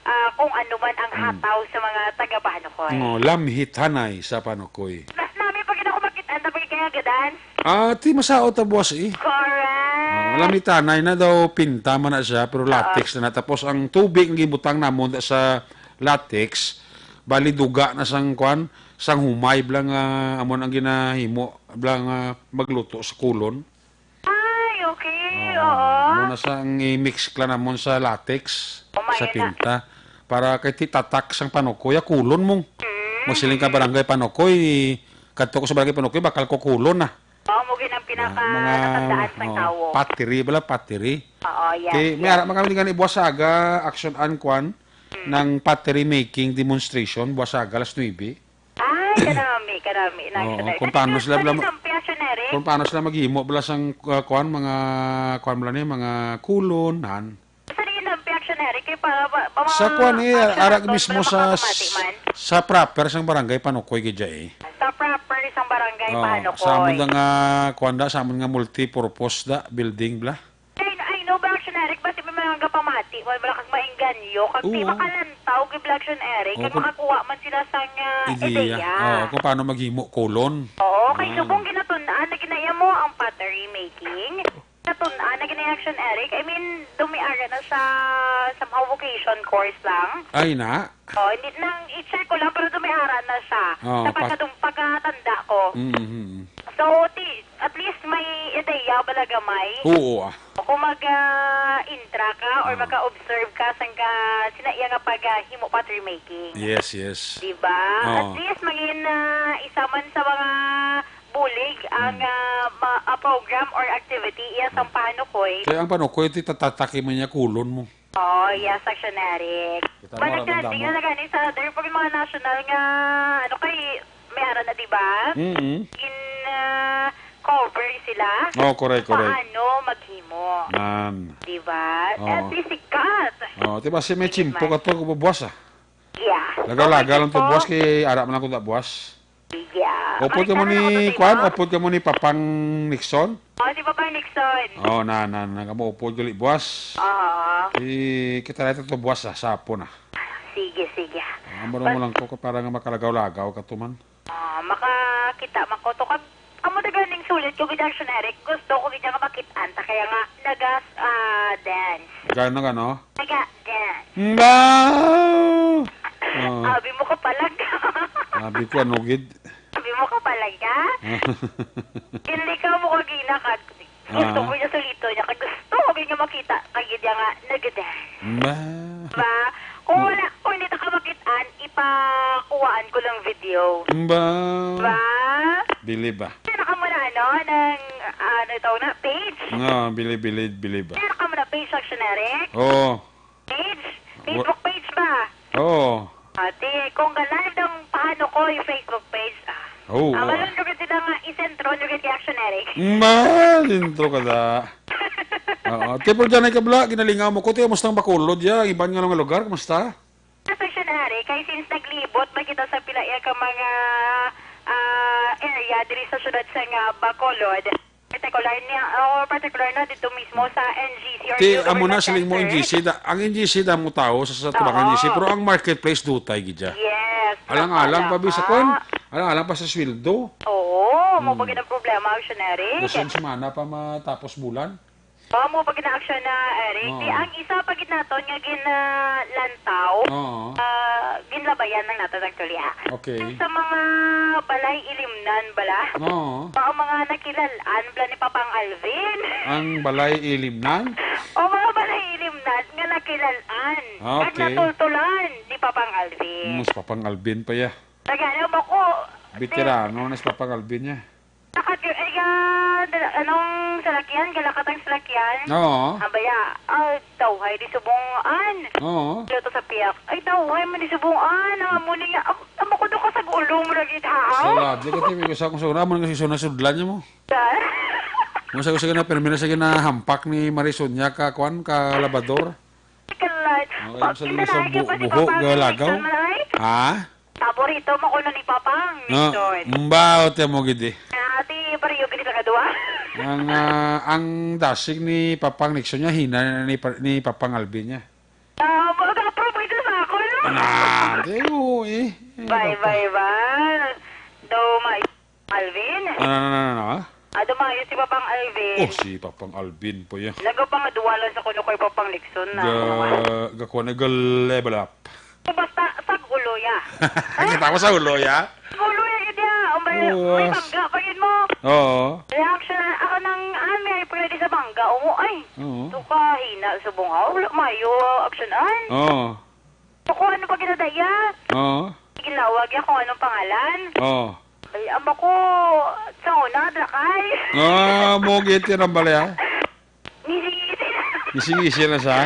ah, kung ano man ang Hmm. hataw sa mga taga Panokoy. Oh, Lamhitanay sa Panokoy. Mas nami pa gid ako makita ang tabi kaya gadan. Ah, ti masaot ta buwas eh. Correct. Oh, Lamhitanay na daw pinta man na siya, pero Oo. Latex na na. Tapos ang tubig nga gibutang namon sa latex, bali duga na sang kwan, sang humay bla nga amon ang ginahimo bla nga magluto sa kulon. Ay, okay. Oo. Oo. Muna sa ang i-mix ka namon sa latex, Oh, sa mayo na. Pinta. Para kay ti tatak sang panokoy, ah, kulon mo. Mm. Magsiling ka barangay Panokoy, kadto ko sa barangay Panokoy, bakal ko kulon na. Oo, mo gid ang pinaka Ah, mga, natandaan sa oo, tawo. Pottery bala, pottery. Oo, yes, Kay, may yes. ara man kami gani buwas aga, action an kwan, Mm. ng pottery making demonstration, buwas aga, alas nuebe. Ah, Ay, kanami, kanami na Oo, action, Eric. Kung paano sila bala ma-, Kanami, action, Eric. Kung paano sila maghimo bala sang, uh, kuan, mga, kuan bala ni, mga kulon, han. Sa rin ang action, Eric, kay para ba, ba Sa mga kuan, eh, action ara to, mismo para sa, makamati man. Sa proper sang barangay Panukoy gid dya, eh. Sa proper sang barangay Oo, Panukoy. Sa amon nga, kuan da, sa amon nga multi-purpose da, building bala. I, I know, Black Sean Eric, basi may mga gapamati, wala, wala kag maengganyo, kag di Oo. Makalantaw kay Black Sean Eric, Oo, kag kung makakuha man sila sang, ah, Ideya. Ideya. Oo, kung paano maghimo kulon. Oo, kay Ah. Subong ginatun-an na ginaya mo ang pottery making. Ginatun-an na ginaya, Black Sean Eric. I mean, dumiara na sa somehow vocation course lang. Ay na. Oh, hindi nang i-check ko lang, pero dumiara na siya. Oh, sa pa- pagkadum-, pagkatanda ko. Mm-hmm. So, ti-, at least may ideya bala gamay. Oo, ah. Kung mag, ah, intra ka or Ah. maka-observe ka sang ka, sina iya nga pag, ah, himo pottery making. Yes, yes. Diba? Oo. At least maging, ah, isa man sa mga bulig ang, Mm. ah, ma-, ah, program or activity iya sang Mm. Panukoy. Kaya ang Panukoy, ti tatataki man niya kulon mo. Oh, yes, Action Eric. Kita mo, Balik Radang na, Damo. Tingnan na gani sa other pag mga national nga, ano kay, may ara na, di ba? Mm-mm. In, ah, cover sila. Oh, correct, correct. Paano maghimo? Nan. Di ba? Oo. At least sikat. Oh, di ba si may Sige, chimpo man. Ka to, buwas, ah. Yeah. Lagaw-lagaw lang to, Okay, buwas, po. Kay ara man lang ko da, buwas. Yeah. Upod ka mo Balik na lang ako ni, sa kuan, tema. Upod ka mo ni Papang Nixon? Oh, si Papang Nixon. Oh, na, na, na, kamo upod gali buwas. Oo. Si, kita na ito buwas, ah, sa hapon, ah. Sige, sige. Amo mo But lang ko, para nga makalagaw-lagaw ka to man. Ah, makakita man ko to. Kag, amo na ganing sulit ko gid, Action Eric. Gusto ko gid nga makit-an ta, kaya nga, nagas, ah, dance. Gano, gano? Naga, dance. Ba! Oh. Abi mo ka palag. Abi ko, ano gid? Abi mo ka palag, ha? Kinalikaw mo ko gina ka. Gusto Ah. Ko niya salito niya. Kag gusto ko niya makita. Kag yun niya nga, nagada. Ba? Ba? Kung Oh. Wala, kung hindi ta ka makit-an, ipakuhaan ko lang video. Ba? Ba? Bili ba? Kaya na ka muna, ano, ng, ano ito na, page? No, bili, bili, bili ba? Kaya na ka muna page, Action Eric? Oo. Page? Facebook page ba? Oo. Ate, kung ga-live ng Panukoy Facebook page, ah. Oo, Ah, oo. Balon ko gid sila nga isentro nyo gid kay Action Eric. Ma, sentro ka da. Oo. Te, pero dyan ay kabla, ginalingaw mo ko, te, mustang Bacolod, ya, iban nga mga lugar, kumusta? Sa Action Eric, kay since naglibot ba kita sa pila iya ka mga, ah, area diri sa syudad sa nga Bacolod, Partikular niya, oh, partikular na dito mismo sa N G C or Ti, New amo na Government siling mo Center. N G C da, ang N G C da mo tao sa, sa Tubangan Oo. N G C, pero ang marketplace dutay gid siya. Yes, Alang-alang nako, pa, bisa nako. Kwan, alang-alang pa sa sweldo. Oo, mo Hmm. Pag ang problema, Action Eric. Gusto yung semana pa matapos bulan? Oo, mo pag na-action na, Eric. Oo. Di, ang isa pa gid naton nga ginalantaw, Oo. Ah, ginlabayan lang nato actually, ah. Okay. Sa mga balay ilimnan bala? Oo. Ba ang mga nakilalaan bala ni Papang Alvin? Ang balay ilimnan? O mga balay ilimnan nga nakilalaan. Ah, okay. At natultulan ni Papang Alvin. Mas Papang Alvin pa ya. Nagano mo ko? Veterano na si Papang Alvin niya. Lakat yung, ay, ga, dala-, anong salakyan? Galakat ang salakyan? Oo. Abaya, ah, tawhay di subungan. Oo. Luto sa piyak. Ay, tawhay man di subungan. Ang amo ni nga, am-, amo ko doon ka sa gulo mo lagi, tao. Sa radyo ka, T V, ko sa akong sura, mo nga si Suna sudlan niya mo. Sa? Mo sa gusto na, pero mira sa ginahampak ni Marison niya ka, kwan, ka labador. Kalat. Oo, yung sa Pag-, sa buho, buho, galagaw. Sa malay? Ha? Paborito mo kuno ni Papang Ah, Nixon. Mbaw, te mo gid eh. Ah, ti pareho gid ka kadua. Ang, ah, ang dasig ni Papang Nixon niya, hina ni Pa-, ni Papang Alvin niya. Ah, mo ka-approve ito sa ako, no? Ah, te, oo, eh. Eh, Bye, Papa. Bye, bye. Daw may Alvin? Ano, ano, ano, ano, ah? Ah, dumayo si Papang Alvin. Oh, si Papang Alvin po yan. Nagapangadwala sa kuno kay Papang Nixon na Ga-, ano nga. Gakuha na, ga-level up. Basta sa ulo ya. Kita mo sa ulo ya? Sa ulo ya, gid ya. Ang may, Oo, may as- bangga pa yun mo. Oo. Reaction, ako nang, ah, may pwede sa bangga. Oo, ay. Oo. Ito ka, hina, subong, ah, wala mayo, action, an. Oo. Kung ano pa ginadaya? Oo. Ginawag niya kung anong pangalan? Oo. Ay, amo ko, sa una, lakay. Ah, mo git yan ang bali, ha? Ngisi-ngisi. Ngisi-ngisi na sa?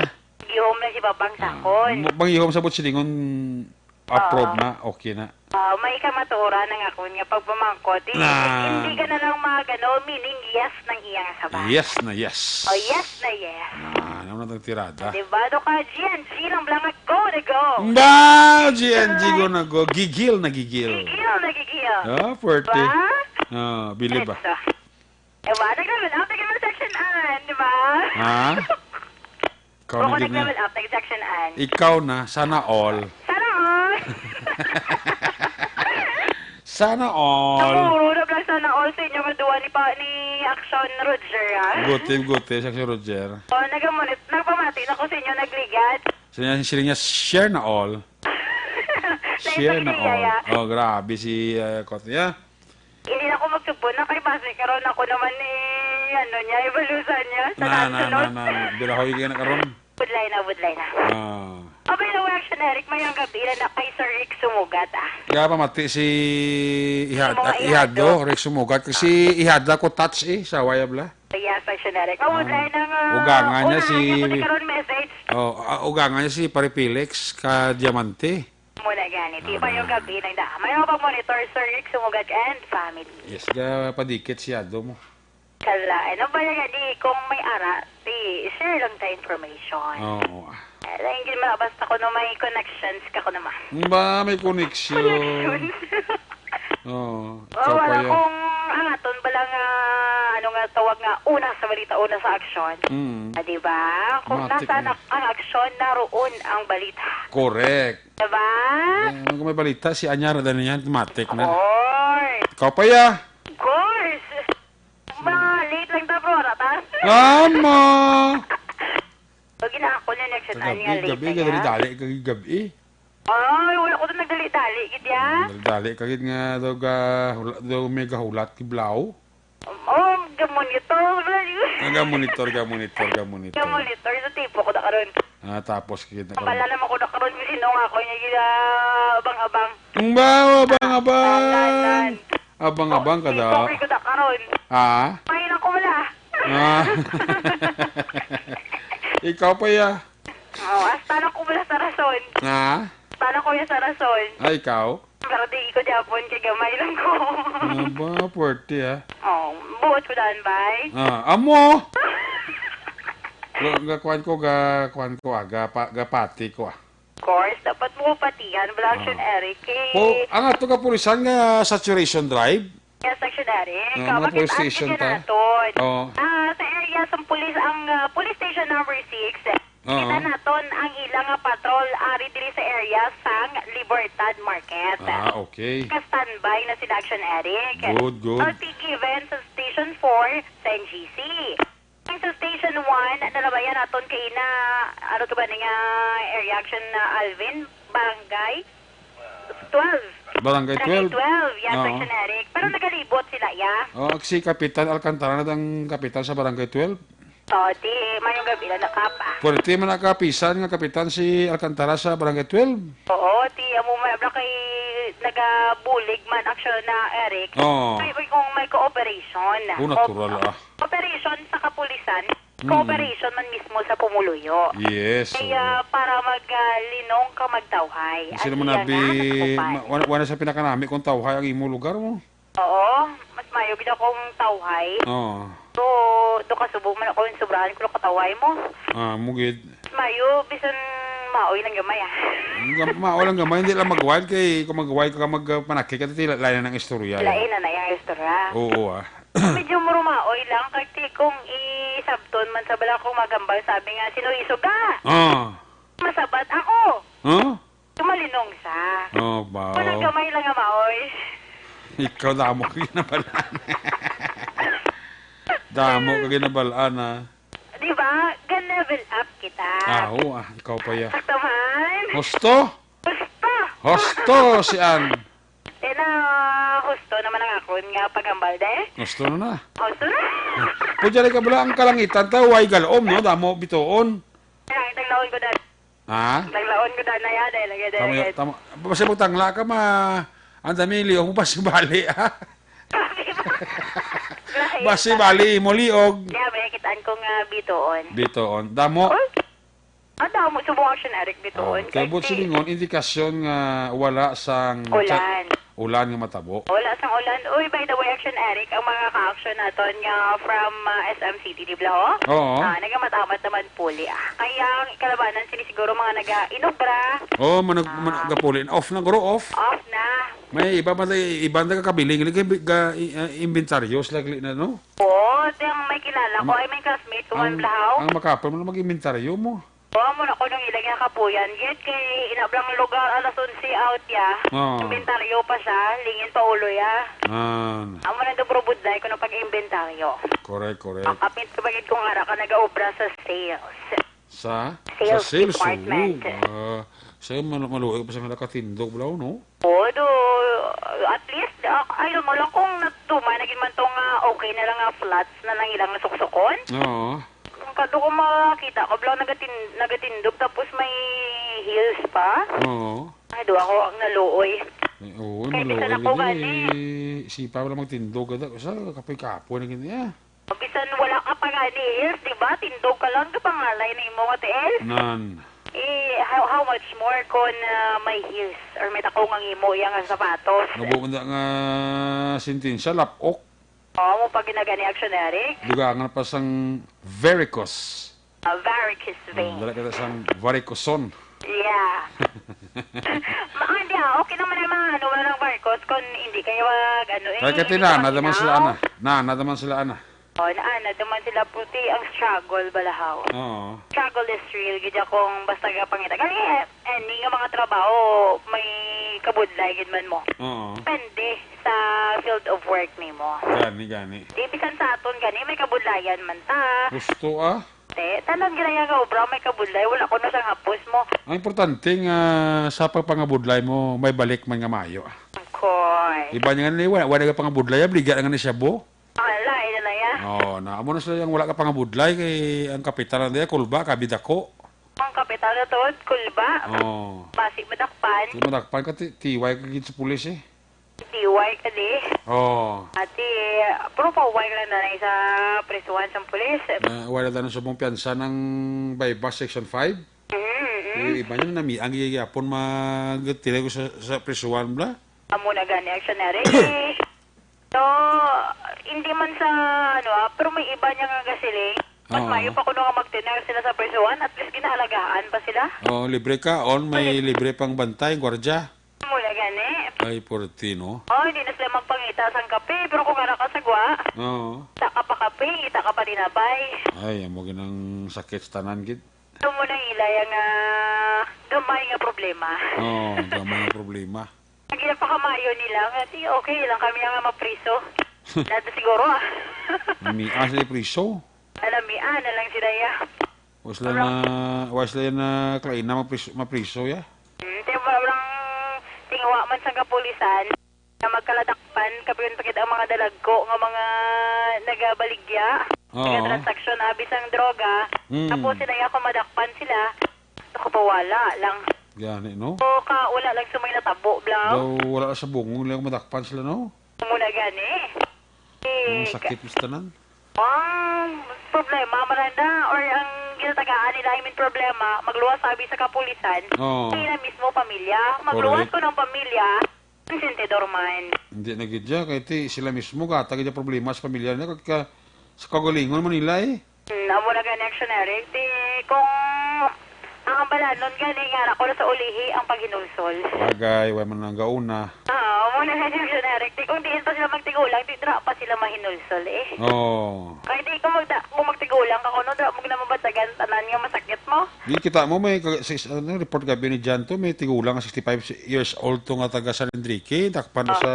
Gihom na si Papang Ah, Sakon. Mo, pang ihom sa butsilingon, Approve Oo. na, okay na. Ah, may kamatuoran ang akon nga pagpamangkot. Di, Na. hindi ka na lang mag, ano, meaning yes ng iyang sabat. Yes na yes. Oh, yes na yes. Ah, ano na itong tirada? Di ba? Do ka, G N G lang lang, go na go. Ba, G N G, go na go. Gigil na gigil. Gigil na gigil. Ah, forty. Ba? Ah, bili ba? Ito. Diba? Nag-level up, nag-level section an, di ba? Ha? Ikaw Kung na gid na. nag-level up, nag-section an. Ikaw na, sana all. Sana all. Sana all. Namuro na lang sana all sa inyo nga duwa ni pa, ni Action Roger, ah. Guti, guti, sa si Roger. Oh, nagamunit, nagpamati na ko sa inyo, nagligad. Siling niya, siling niya, share na all. Share na Naisang all. Yaya. Oh, grabe si, uh, Kot niya. Hindi na ako magsugbo na kay basi karon ako naman ni, ano niya, ibalusan niya sa Na, na, na, sunod. na, na. Birahoy ka na karon. Budlay na, budlay na. Ah. Oh, by the way, Action Eric, mayong gabi na na kay Sir Rick Sumugat, ah. Kaya pamati si Ihad, Si mga ah, Ihado, Ihado. Rick Sumugat. Kasi Ihada ko touch eh, sa wayab la. Yes, Action Eric. Oh, Ah. budlay na nga. Ugangan niya Una si niya ko ni karon message. Oh, ah, ugangan niya si Pare Felix ka Diamante. Muna gani, di Ah. ba yung gabi na da? May mga pag-monitor, Sir Rick Sumugat and family. Yes, ga padikit si Ado mo. Kala, ano ba yung gani kung may ara, di share lang ta information. Oo. Eh, hindi man basta ko no may connections ka ko naman. Ba, may connection. Connections. Oo. Oh, Ikaw pa wala yan. kung ang aton ba lang, ah, ano nga tawag nga, una sa balita, una sa aksyon. Mm. Ah, di ba? Kung Matik nasa na. na ang aksyon, naroon ang balita. Correct. Diba? Eh, kung may balita, si Anyar, ano yan, matik na. Oy! Ikaw pa ya? Of course! Ma, late lang ta, bro, rata. Ama! Pag ginako na next time, Kagabi, nga late gabi, na yan. Dali-dali, kagabi. Ay, wala ko na nagdali-dali, gid ya. Dali-dali, kagid nga daw ga, hula-, daw may gahulat, kiblaw. Oh, gamonitor. Ang gamonitor, gamonitor, gamonitor. Gamonitor, sa tipo ko na karon. Ah, tapos kita Ang bala naman ko na karon, sino nga ako niya, gila, abang-abang. Ang ba, abang-abang. Tanan. Abang-abang ka Oh, daw. tipo ko na karon. Ah? May lang ko wala. Ah. Ikaw pa ya. Oh, hasta na ko wala sa rason. Ah? Hasta na ko ya sa rason. Ah, ikaw? Pero di ko Japon kay gamay lang ko. Aba, puwerte, ah. Oh, buot ko daan, bay. Ah, amo! Ga, ga, kuwan ko, ga, kuwan ko, ah, ga, pa, ga pati ko, ah. Of course, dapat mo patihan, Blackson Ah. Eric, eh. Po, ang ato ka pulisan nga saturation drive? Yes, Section Eric. Ah, Ikaw, mga police makita ang station video ta? naton. Oo. Ah, sa area sa pulis, ang, ah, police station number six, Oo. kita naton ang ilang, ah, patrol, ari diri sa area sang Libertad Market. Ah, okay. Ka-standby na sila, Action Eric. Good, good. Or be given sa Station four sa N G C. Ang sa Station one, nalabayan naton kay na, ano ka ba ni nga area, Action, ah, Alvin? Barangay twelve. Barangay Barangay twelve. twelve, yeah, Oo. Section Eric. Pero nagalibot sila, yeah. Oh, si Kapitan Alcantara na ang kapitan sa Barangay twelve. Oh, di, mayong gabi na nakapa. Pwerte man nakapisan nga kapitan si Alcantara sa Barangay twelve. Oo, di, amo man, abla kay nagabulig man, actually, na Eric. Oo. May, may, kung may cooperation. Oh, natural, Op-, ah. Cooperation sa kapulisan, Mm. cooperation man mismo sa pumuluyo. Yes, Kaya oo. para mag, ah, linong ka magtawhay. Kasi At naman iya abi, nga, nagkupan. ma-, wala, wala sa pinakanami kung tawhay ang imo lugar mo. Oo, mas mayo gid akong tawhay. Oo. So, do ka subong man ako yung sobrahan ko katawhay mo. Ah, mugid. Mas mayo, bisan maoy lang gamay, ah. Ang gam-, maoy lang gamay, hindi lang mag-wild kay kung mag-wild ka, mag-, panakit ka, tila, lain na ng istorya, eh. Lain na na yung istorya. Oo, ah. Medyo murumaoy lang, kay ti kung isabton man sa bala kong magambal, sabi nga, "Sino isog ka?" Ah. Masabat ako. Huh? Tumalinong sa. Oh, ba, Kung oh. nagkamay lang nga maoy. Ikaw, damo ka ginabalaan. Damo ka ginabalaan, ah. Di ba? Gan-level up kita. Ah, oo, ah. Ikaw pa, ya. Sakto man. Husto? Husto! Husto si Ann. Eh, na husto naman ang akon nga pagambal, de. Husto na na. Husto na. Pwede rin ka bala ang kalangitan ta, way galom, no? Damo, bitoon. Ay, taglaon ko, dad. Ha? Taglaon ko, dad, na yan, eh. Lagi, dad, Tama, lagi. tama. Basta mo tangla ka, ma-, ang dami, liyo mo, basi bali, ha? Lahi. Basi bali, mo liog. Kaya may kitaan ko nga bitoon. Bitoon. Damo? Uy. Ang damo subong action, Eric, bitoon. Oh, kay Kay buot si silingon, indikasyon nga wala sang Ulan. Ulan nga matabo. Wala sang ulan. Uy, by the way, action, Eric, ang mga ka-action naton nga from, ah, S M City, di ba, ho? Oo. Ah, nagamatamat naman puli, ah. Kaya ang kalabanan sini siguro mga naga-inobra. Oh, manag-, Ah. managapuli. Off na, guro, off. Off na. May iba pa, iba na kakabiling. Lagi, ga-, i-, ah, inventaryo sila, gali na, no? Oo, di ang may kilala ko, Ang, ay may classmate ko, ang, ang Blahaw. Ang makapal mo na mag-inventaryo mo. Oo, amo na ko nung ilang nga kapuyan. Yet kay inablang lugar, alas onse out ya. Oo. Inventaryo pa siya, lingin pa ulo ya. Ah. Amo na dobro budlay ko ng pag-inventaryo. Correct, correct. Ang kapit ko bagid kung ara ka nag-aobra sa sales. Sa? Sales Sa sales, department. Oo. Ah, sa mal-, maluoy pa sa nga nakatindog, bro, no? Oo, do, at least, ah, ayun mo lang kung nagtuman, naging man to nga okay na lang nga flats na lang ilang nasuksukon. Oo. Ang kado ko makakita ko, bro, nagatin-, nagatindog tapos may heels pa. Oo. Ay, do ako ang naluoy. Eh, oo, Kay naluoy bisan ako gid, gani. Eh, sipa wala magtindog, kada, sa kapoy-kapoy na gid niya. Bisan wala ka pa gani heels, di ba? Tindog ka lang, kapangalay na imo nga tiil. Nan. Eh, how, how much more kon, ah, may heels or may takong ang imo iya nga sapatos? Nabo man da nga sentensya, lapok. Oo, mo pa ginagani action, Eric? Dugangan pa sang varicose. Ah, varicose Hmm, vein. Dala kita sang varicosone. Yeah. Ma-, hindi, ah, okay naman ang mga ano, walang varicose kung hindi kayo mag-, ano, eh, Ay, kati hindi na, ka nadaman sila, maminaw. Ana. Na, nadaman sila, Ana. Oh, naa na duman sila puti ang struggle balahaw. Oo. Struggle is real gid akong basta gapangita. Kani, eh, any nga mga trabaho may kabudlay gid man mo. Oo. Depende sa field of work nimo. Gani, gani. Di bisan sa aton gani may kabudlayan man ta. Gusto, ah. Te, tanan gid nga obra may kabudlay, wala ko na sa hapos mo. Ang importante nga sa pagpangabudlay mo, may balik man nga maayo, ah. Of course. Iba niya nga ni, wala, wala nga pangabudlay, ah, bligyan nga ni siya, bo. Wala, ina na ya. Oh, na amo na sila yung wala ka pangabudlay kay ang kapital na diya, kulba, kabida ko. Ang kapital na to, kulba. Oh. Basi madakpan. Di madakpan ka, ti-, tiway ka gid sa pulis eh. Tiway ka di. Oh. Ati, pero pauway ka lang na sa prisuhan sa pulis. Na, wala na subong piyansa ng bypass section five. Mm, mm. Yung iba niya namiang gigapon magtira ko sa, sa prisuhan bla. Amo na gani, action na rin. So, hindi man sa, ano, ah, pero may iba niya nga gasiling. Mas Oo. Mayo pa kuno nga magtinag sila sa prisuhan, at least ginaalagaan pa sila. Oo, libre ka, on, may Pwede. Libre pang bantay, gwardiya. Amo na gani. Ay, porti, no? Oh, hindi na sila magpangita sang kape, pero kung ara ka sa gwa, Oo. Kita ka pa kape, kita ka pa dinabay. Ay, amo ginang sakit sa tanan, gid. Ito mo nang ilaya nga gamay nga problema. Oo, gamay nga problema. Ang ginapakamayo nila nga, "Sige, okay lang kami nga mapriso." Nato siguro, ah. Namian sila priso. Namian na lang sila, ya. Wa sila Wala. Na, wa sila na klain na mapriso, mapriso, ya. Hmm, kaya wala lang tingwa man sa kapulisan na magkaladakpan, kapiyon pa gid ang mga dalagko nga mga nagabaligya, Oo. Nagtransaksyon, abi sang droga. Hmm. Tapos sila, ya, kung madakpan sila, nakapawala lang. Gani, no? O, ka, wala lang sa may natabo, bla. Daw, wala sa bungong lang madakpan sila, no? Amo na gani. Eh, Ang sakit, ka- Miss Tanan. Ang problema, Miranda, or ang ginatagaan nila, I mean, problema, magluwas sabi sa kapulisan, Oo. Sila mismo pamilya. Magluwas Correct. Ko ng pamilya, ang sentidor man. Hindi na gid siya, kay ti, sila mismo, gata gid ang problema sa pamilya niya, kag ka, sa kagalingon man nila, eh. Hmm, amo na gani action, Eric. Di, kung ang ambalanon gani nga ako na sa ulihi ang paghinulsol. Bagay, wa man nang gauna. Ah, amo na gani action, Eric. Di, kung diin pa sila magtigulang, di dra pa sila mahinulsol, eh. Oo. Kay di, kung magda-, kung magtigulang ka, kuno, dra mo na mabatagan tanan nga masakit mo. Di kita mo, may kag-, sis-, ano, report gabi ni Jan to, may tigulang nga sixty-five years old to nga taga San Enrique, takpan to Ah. Sa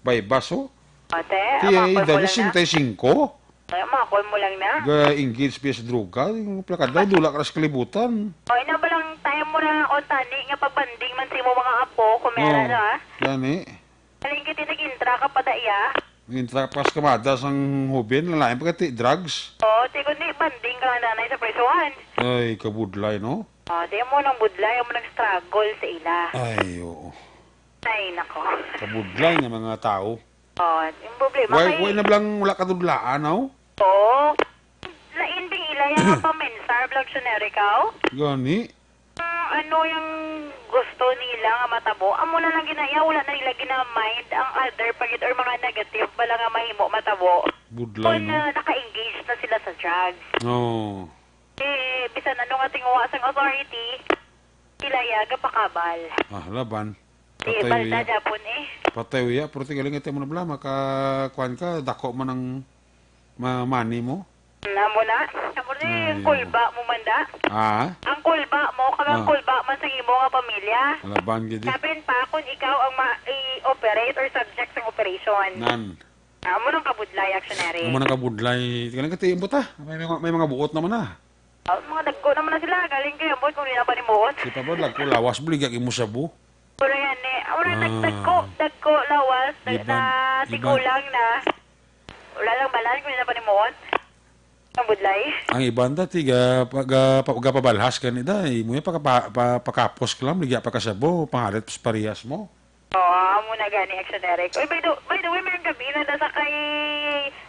Baybas, oh. Ate, Ti, ang mga edad mo lang na. Singkay singko. Ay, makon mo lang na. Ga-engage pa sa droga, yung plakada, dula ka sa kalibutan. O, ina ba lang time mo na, o, tani, nga pagbanding man sa imo mga apo, kung meron, Oo, ha? Gani. Galing kita, nag-intra ka pa, daya. Nag-intra ka pa sa kamada sang hoben, lalain pa kati, drugs. Oo, ti, kundi banding ka lang, nanay, sa prisuhan. Ay, kabudlay, no? O, di mo nang budlay, mo nang struggle sa ila. Ay, oo. Ay, nako. Kabudlay nga mga tao. Oh, yung problema Why, kay why na blang wala ka dudlaan, no? Oo. Lain ding ila yung pamensar, Dictionary ka, oh? Gani? Ang ano yung gusto nila nga matabo? Amo na lang ginaya, wala na nila gina-mind ang other pa gid or mga negative pala nga mahimo matabo. Budlay, kung, no? Ah, naka-engage na sila sa drugs. Oo. Eh, bisan ano nga tinguha sang authority, sila ya gapakabal. Ah, laban. Di, patay balda uya. Japon eh. Patay uya, pero tigaling ito mo na bala, maka, kuwan ka, dako man ang ma-, money mo. Amo na. Amo na yung kulba mo man da. Ah? Ang kulba mo, kag ang kulba man sa imo nga pamilya. Laban gid eh. Sabihin pa, kung ikaw ang ma-, i-operate or subject sa operation. Nan. Amo nang kabudlay, actionary. Amo nang kabudlay. Tigaling ka, tiimpo ta. May, may, may mga buot naman na. Oh, mga dagko naman na sila. Galing kayo, ambot kung nila panimuot. Si Pablo, dagko lawas, buligag imo shabu. Pero yan eh, wala nang dagko, dagko, lawas, na, iban, na iban. Tigulang na. Wala lang balan kung nila panimuot. Ang budlay. Ang iban dati, ga, pa, ga, pa, ga pabalhas gani da. Imo yan, pa, pa, pa, pakapos ka lang, ligya pa ka shabu, pangalit sa parehas mo. Oo, amo na gani, Action Eric. Uy, by the, by the way, mayong gabi na nasa kay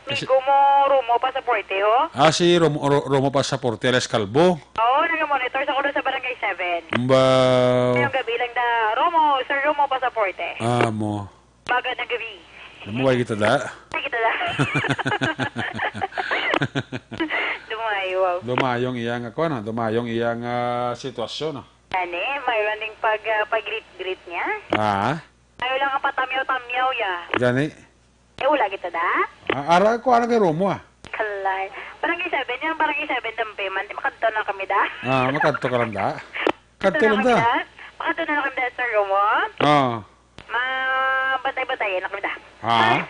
Kasi migo mo, Romo Pasaporte, ho? Ah, si Romo, Ro-, Romo Pasaporte, alias Kalbo. Oo, nag-monitor sa kuno sa Barangay seven. Umbaw. Mayong gabi lang da, Romo, Sir Romo Pasaporte. Ah, mo. Baga na gabi. Namuway kita da. Ay, kita da. Dumayo, wow. Dumayong iyang, ako na, dumayong iyang, ah, sitwasyon, ah. Gani, mayroon ding pag, ah, pag-greet-greet niya. Ah? Ayaw lang ang patamyaw-tamyaw ya. Gani? Eh, wala kita da? Ah, ara ko, ara kay Romo, ah. Kalay. Barangay seven yan, Barangay seven dampe man. Di makadto na kami da. Ah, makadto ka lang da? Kadto lang da. Makadto na lang kami da, Sir Romo. Ah. Ma-, bantay-bantayan na kami da. Ha?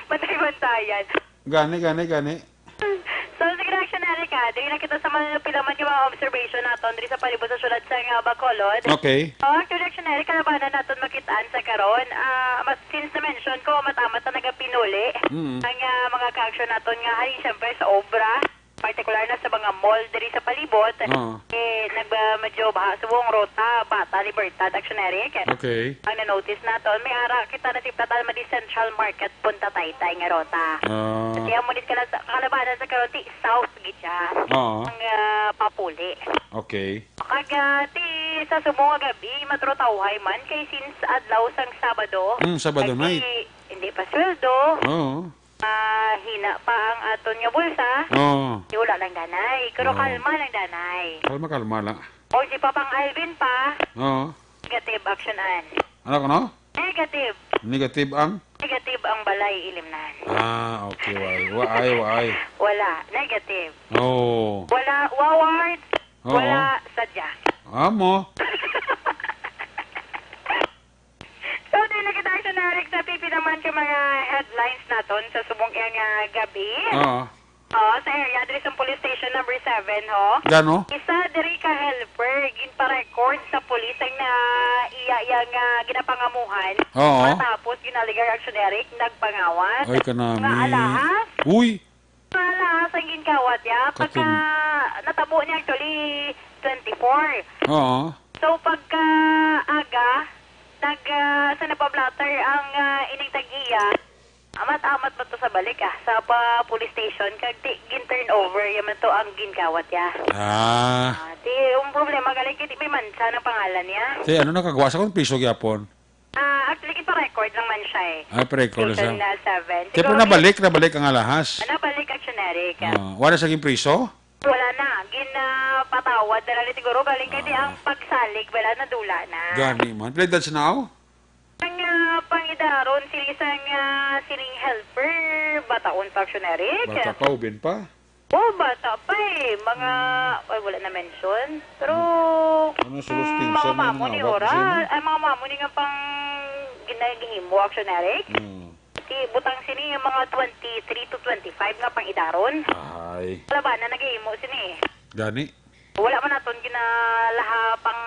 Bantay-bantayan. Gani, gani, gani. So, sige na, Action Eric, ha. Dili na kita sa mga pila man yung mga observation naton diri sa palibot sa syudad sa nga Bacolod. Okay. Oh, actually, Action Eric, kalabanan naton makitaan sa karon. Ah, mas, since na-mention ko, matamat na nagapinuli. Mm. Ang, ah, mga ka-action naton nga, ay, siyempre, sa obra, partikular na sa mga mall diri sa palibot, Oo. eh, nag-, ah, medyo baha subong ruta, Bata, Libertad, Action Eric. Okay. Ang na-notice naton, may ara kita na si Platalmadi Central Market, Punta Taytay nga ruta. Ah. Kaya mo din kala-, kalabanan sa karon, ti south gid siya. Oo. Ang, ah, papuli. Okay. Kag, ah, ti sa subong nga gabi, matrutawhay man kay since adlaw sang Sabado. Mm, Sabado night. Hindi pa sweldo. Oo. Ah, hina pa ang aton nga bulsa. Oo. Di wala lang danay. Pero Oo. kalma lang danay. Kalma, kalma lang. O si Papang Alvin pa. Oo. Negative action an. Ano ko, no? Negative. Negative ang? Negative ang balay ilimnan. Ah, okay. Waay, waay, waay. Wala. Negative. Oo. Wala. Waward. Oo. Wala. Sadya. Amo. So, di na kita, Action Eric, sa pipi naman ka mga headlines naton sa subong iya nga gabi. Oo. Oo, sa area, diri sa police station number seven, ho. Gano? Isa diri ka helper, ginpa-record sa police ang na iya, iya nga ginapangamuhan. Oo. Matapos, ginaligar, Action Eric, nagpangawas. Ay, kanami. Nga alahas. Uy! Wala sang ginkawat ya. Pagka Katun- natabo niya actually twenty-four. Oo. So, pagka aga, nag, ah, sa nagpa-blotter ang, ah, ining tag-iya, amat-amat ba to sa balik, ah, sa pa police station, kag di, gin-turn over, yaman to ang ginkawat ya. Ah. Ah, di, yung problema, galing kay di may mansa ng pangalan niya. Di, ano nakagawa sa kung piso gyapon? Ah, actually, pa-record lang man siya eh. Ah, pa-record lang siya. Station na seven. Kaya pero Siguro nabalik, nabalik ang alahas. Ah, nabalik, Action Eric. Ah, wala siya ginpriso? Wala na. Ginapatawad na lang ni siguro. Galing kay di Ah. ang pagsalig, wala, nadula na. Gani man. Pila edad siya now? Ang, ah, pangidaron, sila isang, ah, sining helper, bataon pa, Action Eric. Bata pa, ubin pa. Oh, bata pa eh. Mga, ay, wala na mention. Pero, Ano, sulos mm, tinsa mga na mamo ni nanawag ora. Sino? Ay, mga mamo ni nga pang ginagihimo, Action Eric. Mm. Ti, butang sini yung mga twenty-three to twenty-five nga pang idaron. Ay. Wala ba na nagihimo sini eh? Gani. Wala man naton ginalaha pang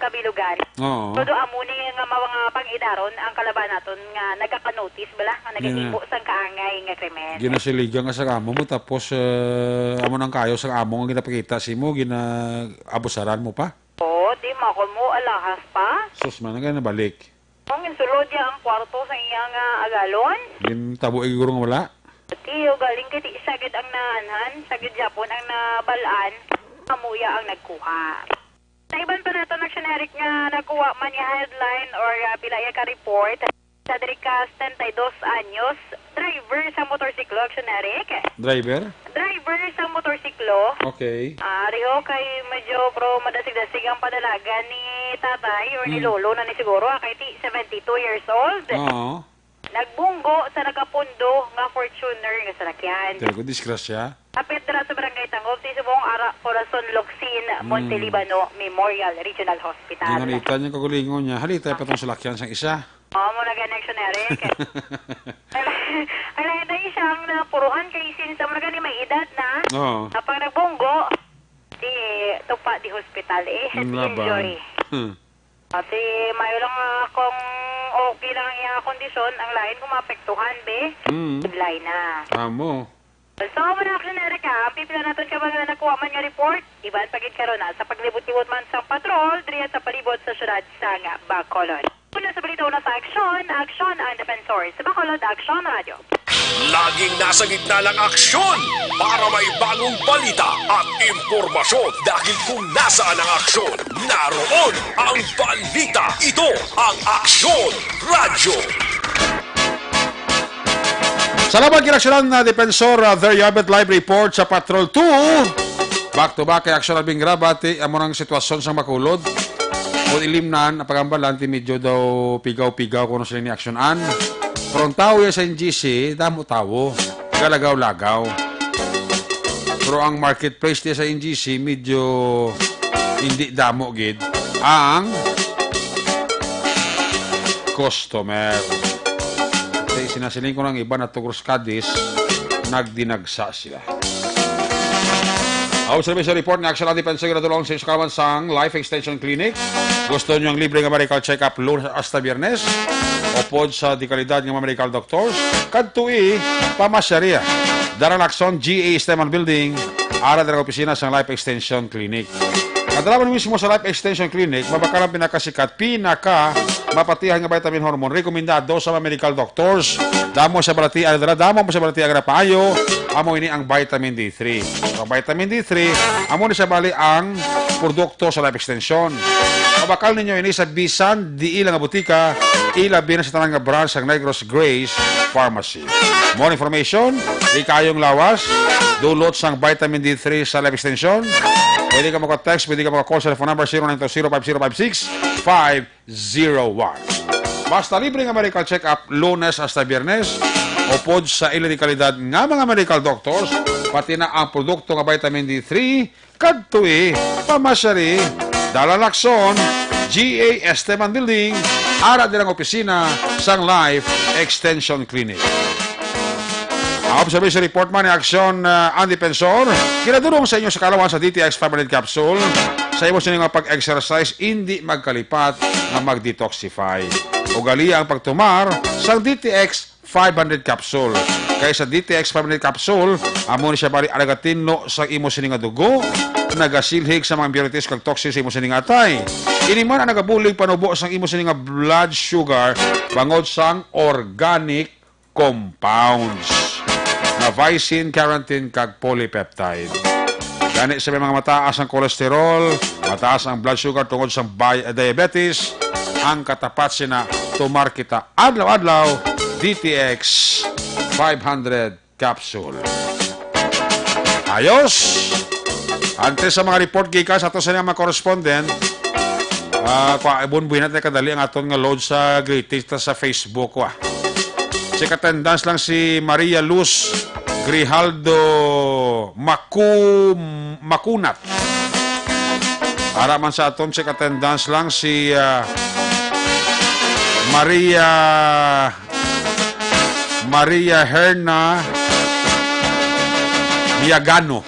kabilugan. Oo. Todo amo ni nga mga, mga pang-idaron ang kalaban naton nga nagaka-notice bala nga Yun na. nagahimo sang kaangay nga krimen. Ginasiligan ka sa amo mo, tapos, eh, amo nang kayo sa amo nga ginapakita si mo, gina-abusaran mo pa? Oo, di mo ako mo alahas pa. Sus, man, nga nabalik. Ang insulod niya ang kwarto sa iya nga agalon. Gintabo ay guro nga wala? Tiyo, galing kay di siya gid ang naanhan, siya gid Japon ang nabalaan. Amo iya ang nagkuha. Sa iban pa naton, Action Eric, nga nagkuha man nga headline or, ah, pila iya ka report, sa diri ka setenta y dos anyos, driver sa motorsiklo, Action Eric. Driver? Driver sa motorsiklo. Okay. Ah, riho kay medyo, bro, madasig-dasig ang padalagan ni tatay or ni Hmm. lolo na ni siguro, ah, kay ti-, seventy-two years old. Oo. Nagbunggo sa nagapundo nga Fortuner nga salakyan. Pero kung disgrasya. Hapit dira sa Barangay Tangub, sa Subong, Ara, Corazon, Locsin, Hmm. Monte Libano Memorial Regional Hospital. Ginamitan niya kagulingon niya. Halitay pa tong salakyan sang isa. Oo, mo na gani, Action Eric. Kailangan na siyang napuruhan kay since mo na gani may edad na. Oo. Napang nagbunggo, di tupa di hospital eh. Head Ang laban. injury. Hmm. Ate, mayo lang, ah, kung okay lang ang iyang kondisyon, ang lain kung maapektuhan, be. Mm. Budlay na. Amo. So, mga Action Eric, ah, ang pipila naton ka mga nakuha man nga report, iban pa gid karon na sa paglibot-libot man sa patrol, diriya sa palibot sa syudad sang Bacolod. Una sa balita, una sa aksyon, aksyon ang Defensor. Sa Bacolod, Aksyon Radio. Laging nasa gitna ng aksyon para may bagong balita at impormasyon. Dahil kung nasaan ang aksyon, naroon ang balita. Ito ang Aksyon Radyo. Salamat, kinaksyonan na Defensor, uh, There you have it, live report sa Patrol two. Back to back kay Aksyon Albing Grabati, amo nang sitwasyon sa Bacolod. Kung ilimnan, ang pagambalan, ti medyo daw pigaw-pigaw kung ano sila ni Aksyon An. Pero ang tao ya sa N G C, damo tawo. Galagaw-lagaw. Pero ang marketplace diya sa N G C, medyo hindi damo gid ang customer. Kay sinasiling ko ng iba na tugros Cadiz, nagdinagsa sila. Observation report nga Aksyon Defense nga natulong sa Iskalaman sang Life Extension Clinic. Gusto niyo ang libre nga medical check-up Lunes hasta Biyernes? Upod sa dekalidad nga mga medical doctors, kadtoi pamasyari. Dara Lacson, G A Esteban Building, ara dira opisina sang Life Extension Clinic. Kadalaman mismo sa Life Extension Clinic, mabakal ang pinakasikat, pinaka mapatihan nga vitamin hormone, rekomendado sa mga medical doctors. Damo sa balatian, dala, damo mo sa balatian nga paayo, amo ini ang vitamin D three. Ang vitamin D three, amo ni siya bali ang produkto sa Life Extension. Mabakal ninyo ini sa bisan diin lang nga butika, ilabi na sa tanan nga branch sang Negros Grace Pharmacy. More information, ikayong lawas, dulot sang vitamin D three sa Life Extension. Pwede ka maka-text, pwede ka maka-call sa phone number zero nine two zero five zero five six five zero one. Basta libre nga medical check-up Lunes hasta Biyernes, upod sa ila dekalidad nga mga medical doctors, pati na ang produkto nga vitamin D three, kadtoi pamasyari, dala Lacson, G A Esteban Building, ara dirang opisina sang Life Extension Clinic. Ang observation report man ni Aksyon, ah, ang Defensor, kinadurong sa inyo sa kalawan sa D T X five hundred capsule. Sa imo sini nga pag-exercise, hindi magkalipat nga mag-detoxify. Ugali ang pagtumar sang D T X five hundred capsule. Kay sa D T X five hundred capsule, amo ni siya bali nagatinlo sa imo sini nga dugo, nagasilhig sa mga impurities kag toxins sa imo sini nga atay. Ini man ang nagabulig panubo sang imo sini nga blood sugar bangod sang organic compounds nga vicin, carotene, kag polypeptide. Gani sa may mga mataas ang cholesterol, mataas ang blood sugar tungod sa bi-, diabetes, ang katapat sina tumar kita adlaw-adlaw, D T X five hundred capsule. Ayos! Antes sa mga report gikan sa ato sa mga correspondent, ah, kwa, ibon buhinat na kadali ang aton nga load sa greetings ta sa Facebook, wa. Check attendance lang si Maria Luz Grijaldo Macu-, Macunat. Para man sa aton check attendance lang si, ah, Maria Maria Herna Biagano.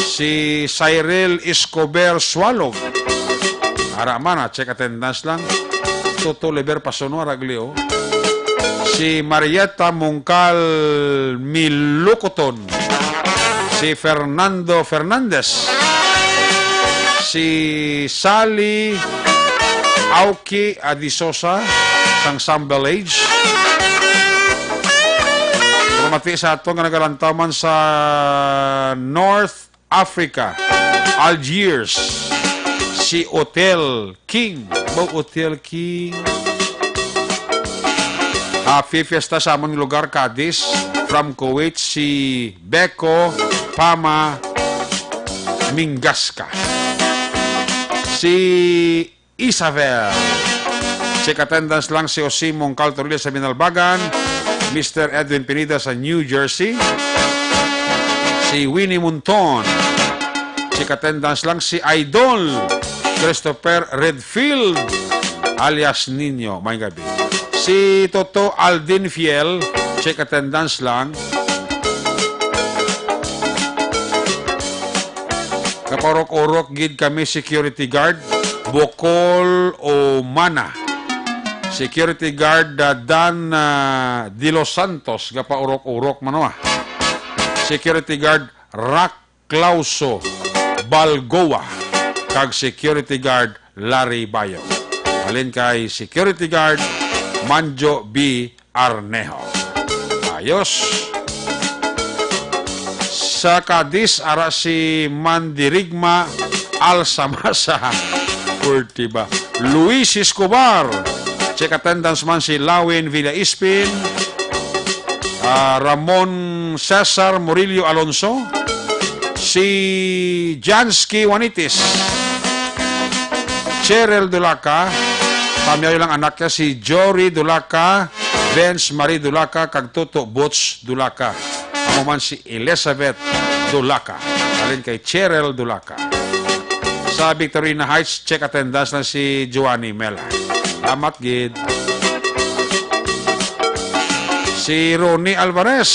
Si Cyril Escobar Sualog. Ara man, ah, check attendance lang. Toto Lever Pasuno, Araglio. Si Marietta Mungkal Milukoton. Si Fernando Fernandez. Si Sally Auki Adisosa sang Sambal Age. Mati sa ato nga nagalantaw man sa North Africa, Algiers, si Hotel King. Ba, Hotel King. Happy Fiesta sa amon lugar, Cadiz. From Kuwait, si Beko Pama Mingasca. Si Isabel. Check attendance lang si Osimong Caltorilla sa Binalbagan, Mister Edwin Pineda sa New Jersey, si Winnie Munton. Check attendance lang si Idol Christopher Redfield alias Nino. May gabi. Si Toto Aldin Fiel, check attendance lang. Gapaurok-urok gid kami, security guard, Bokol o Mana. Security guard, ah, Dan, ah, De Los Santos, gapaurok-urok man, ah. Security guard, Rock Clauso Balgoa, kag security guard, Larry Bayo. Halin kay security guard, Manjo B. Arnejo. Ayos. Sa Cadiz, ara si Mandirigma Alsamasa. Kurtiba. Luis Escobar. Check attendance man si Lawin Villa Ispin. Ah, Ramon Cesar Murillo Alonso. Si Jansky Juanitis. Cheryl Dulaca. Pamyaw lang anak niya si Jory Dulaca, Benz Marie Dulaca, kag Toto Boots Dulaca. Amo man si Elizabeth Dulaca. Halin kay Cheryl Dulaca. Sa Victorina Heights, check attendance lang si Joanny Mela. Salamat gid. Si Ronnie Alvarez.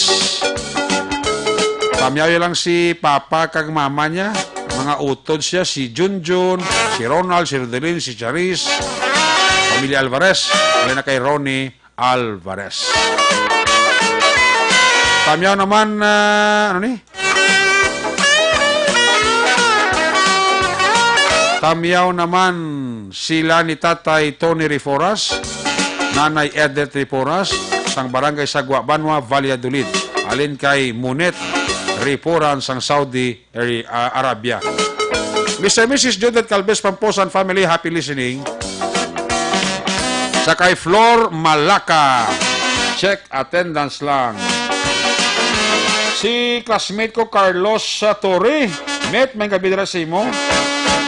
Pamyaw lang si papa kag mama niya. Mga utod siya, si Junjun, si Ronald, si Rodelin, si Charis. Pamilya Alvarez. Wala na kay Ronnie Alvarez. Pamyaw naman, ah, ano ni? Tamyaw naman sila ni Tatay Tony Riforas, Nanay Edith Riforas, sang Barangay Sagwa Banwa, Valladolid. Halin kay Munet Riporan sang Saudi Ari-, ah, Arabia. Mister Missus Judith Calves Pamposan family, happy listening. Sa kay Flor Malaka, check attendance lang. Si classmate ko, Carlos, sa Torre. Met, may gabi dira sa imo.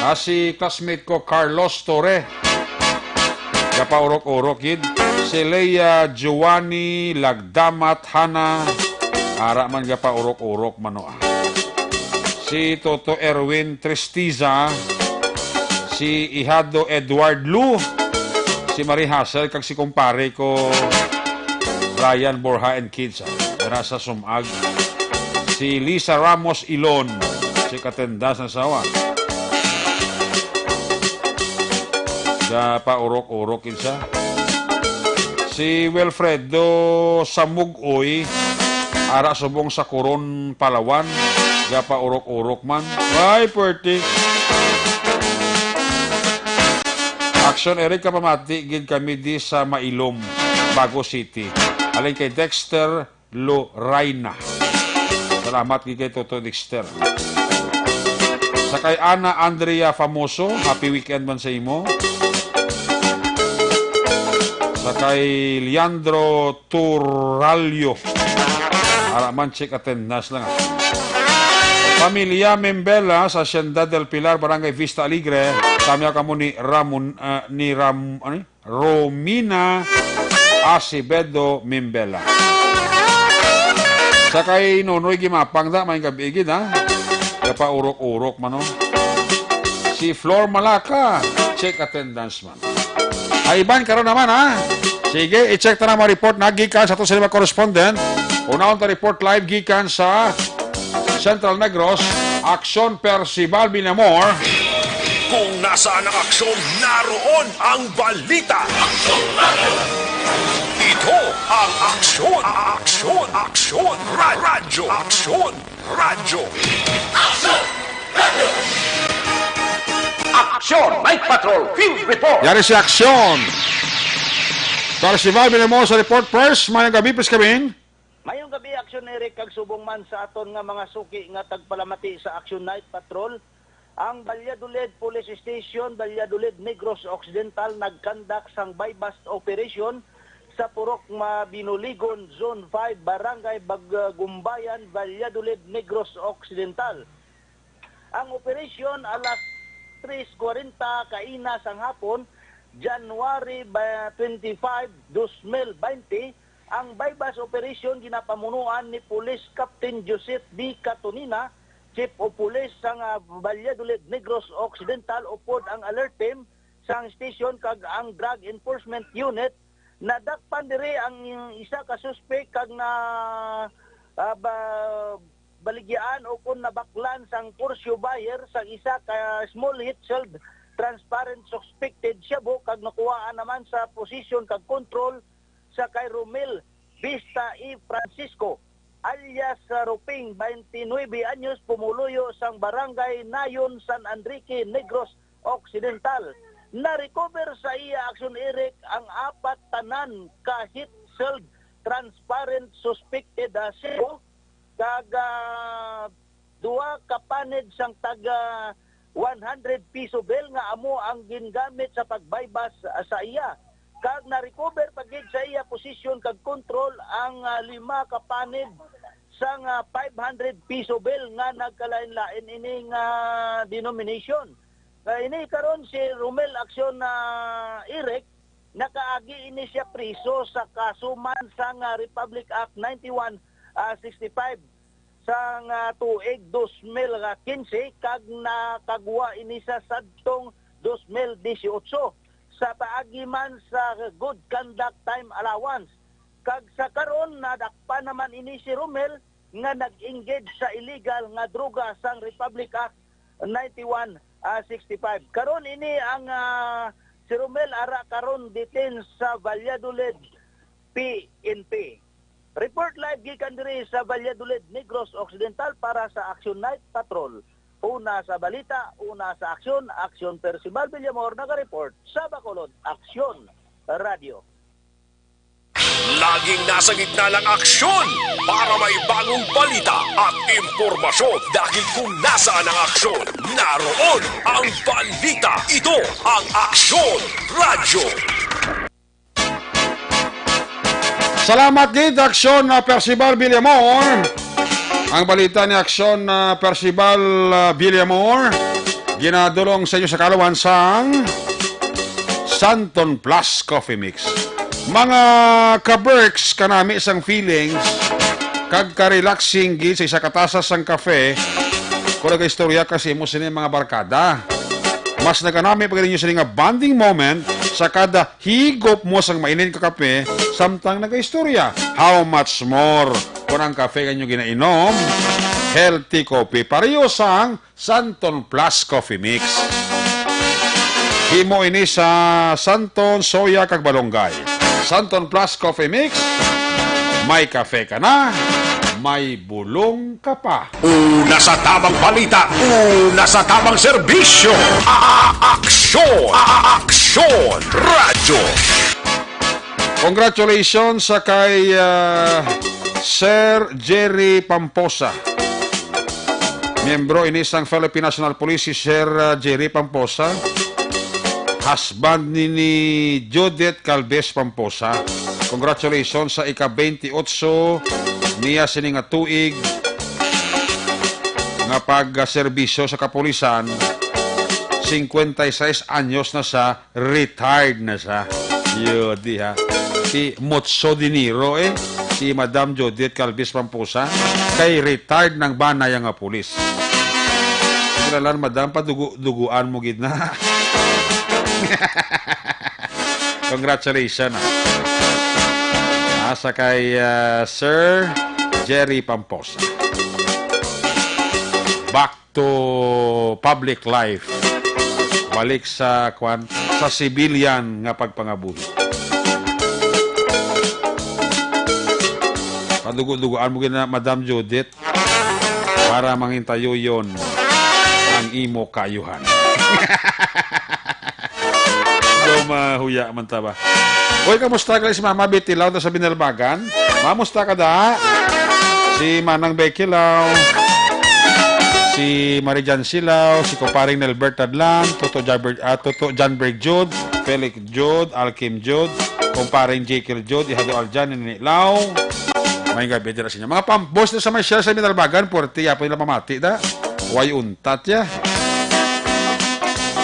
Ah, si classmate ko, Carlos Torre. Gapaurok-urok gid. Si Leia Giovanni Lagdamat Hana. Ara man, gapaurok-urok man, no, ah. Si Toto Erwin Tristiza. Si Ihado Edward Lu. Si Marie Hazel kag si kumpare ko, Brian Borja and kids, ah, dira sa Sumag. Si Lisa Ramos Ilon, si Katendas na sawa. Gapaurok-urok kinsa. Si Wilfredo Samugoy, ara subong sa Coron, Palawan, gapaurok-urok man. Ay, pwerte. Aksyon, Eric, kapamati gid kami di sa Mailom, Bago City. Halin kay Dexter Lorayna. Salamat gid kay Toto Dexter. Sa kay Ana Andrea Famoso, happy weekend man sa imo. Sa kay Leandro Turalio. Ara man, check attendance lang, ah. Pamilya Membela sa Hacienda del Pilar, Barangay Vista Alegre. Kami kamo ni Ramon, ah, ni Ram-, ano ni? Romina Acevedo Membela. Sa kay Nonoy Gimapang da, may gabi gid, ha? Gapaurok-urok man, no? Si Flor Malaka, check attendance man. Ay, iban karon naman, ha? Sige, i-check ta na mga report na gikan sa ato sila mga correspondent. Unahon ta report live gikan sa Central Negros, Aksyon Percival Binamor. Kung nasaan ang aksyon, naroon ang balita. Ito ang Aksyon, Aksyon, Aksyon, Ra-, Radyo, Aksyon, Radyo. Aksyon, Night Patrol, Field Report. Yari si Aksyon. Percival Binamor sa report first. Mayang gabi, please come in. Mayong gabi, Aksyon Eric, kag subong man sa aton nga mga suki nga tagpalamati sa Action Night Patrol. Ang Valladolid Police Station, Valladolid, Negros Occidental, nagkandak sang buy-bust operation sa Purok Mabinuligon, Zone five, Barangay Bagumbayan, Valladolid, Negros Occidental. Ang operasyon alas tres kwarenta kaina sang hapon, January ba-, twenty-five, dos mil bente. Ang buy-bust operation ginapamunuan ni Police Captain Joseph B. Catonina, Chief of Police sang, ah, Valladolid, Negros Occidental, upod ang alert team sang station kag ang Drug Enforcement Unit. Nadakpan diri ang isa ka suspek kag na, ah, ba-, baligyan o kon nabaklan sang Porsche buyer sang isa ka small heat sealed transparent suspected shabu kag nakuhaan naman sa posisyon kag kontrol sa kay Romel Vista E. Francisco, alias sa Ruping, twenty-nine anyos, pumuluyo sang Barangay Nayon, San Enrique, Negros Occidental. Na-recover sa iya, Aksyon Eric, ang apat tanan ka heat sealed transparent suspected, ah, shabu kag, ah, duha ka panid sang taga one hundred piso bill nga amo ang gingamit sa pag-buy-bust, ah, sa iya. Kag na-recover pa gid sa iya posisyon kag kontrol ang, ah, lima ka panid sang, ah, five hundred piso bill nga nagkalain-lain ining, ah, denomination. Kay ini karon si Romel Aksyon, ah, Eric, nakaagi ini siya priso sa kaso man sang, ah, Republic Act ninety-one, ah, sixty-five sang, ah, tuig dos mil quince kag nakagwa ini sa sadtong dos mil dieciocho sa paagi man sa good conduct time allowance. Kag sa karon, nadakpan naman ini si Romel nga nag-engage sa illegal nga droga sang Republic Act ninety-one, ah, sixty-five. Karon ini ang, ah, si Romel ara karon detain sa Valladolid P N P. Report live gikan diri sa Valladolid, Negros Occidental para sa Action Night Patrol. Una sa balita, una sa aksyon, Aksyon Percival Villamor naka-report sa Bacolod, Aksyon Radio. Laging nasa gitna ng aksyon para may bagong balita at impormasyon. Dahil kung nasaan ang aksyon, naroon ang balita. Ito ang Aksyon Radyo. Salamat gid, Aksyon, ah, Percival Villamor. Ang balita ni Aksyon, ah, Percival, ah, Villamor, ginadulong sa inyo sa kaalawan sang Santon Plus Coffee Mix. Mga ka-Berks, kanami sang feelings kag ka-relaxing gid sa isa ka tasa sang kafe, kung nagaistorya ka sa imo sini mga barkada. Mas naganami pa gid ninyo sini nga bonding moment sa kada higop mo sang mainit ka kape, samtang nagaistorya. How much more kung ang kape nga inyo ginainom, healthy coffee, pareho sang Santon Plus Coffee Mix. Himo ini sa Santon, soya, kag balunggay. Santon Plus Coffee Mix, may kape ka na, may bulong ka pa. Una sa tamang balita, una sa tamang serbisyo. A-, a-, aksyon, a-, a-, aksyon, radyo. Congratulations sa kay, ah, Sir Jerry Pamposa. Miyembro ini sang Philippine National Police si Sir, ah, Jerry Pamposa. Husband ni, ni Judith Calves Pamposa. Congratulations sa ika twenty-eight niya sini nga tuig nga pagserbisyo sa kapulisan. Cincuenta y seis anyos na siya, retired na siya. Yo, di ha. Si Mutso Dinero, eh. Si Madam Judith Calvis Pampusa, kay retired nang banay nga pulis. Kilalan, Madam, padugo-duguan mo gid na. Congratulations, ah. Asa kay, ah, Sir Jerry Pamposa. Back to public life. Balik sa, kwan, sa civilian nga pagpangabuhi. Padugo-dugoan mo gina, Madam Judith, para mangin tayo yon ang imo kaayuhan. Mahuya man ta ba? Uy, kamusta ka si Mama Betty Lau ta sa Binalbagan? Mamusta ka da? Si Manang Becky Lau, si Marijan Silaw, si Kumparing Nelbert Tadlan, Toto Jabber, ah, Toto John Berg Jude, Felix Jude, Alkim Jude, Kumparing Jekyll Jude, Ihado Aljan, Nini Lau. May gabi dira sa inyo. Mga pambos na sa may share sa Binalbagan, puwerte yapon nila pamati da. Way untat ya.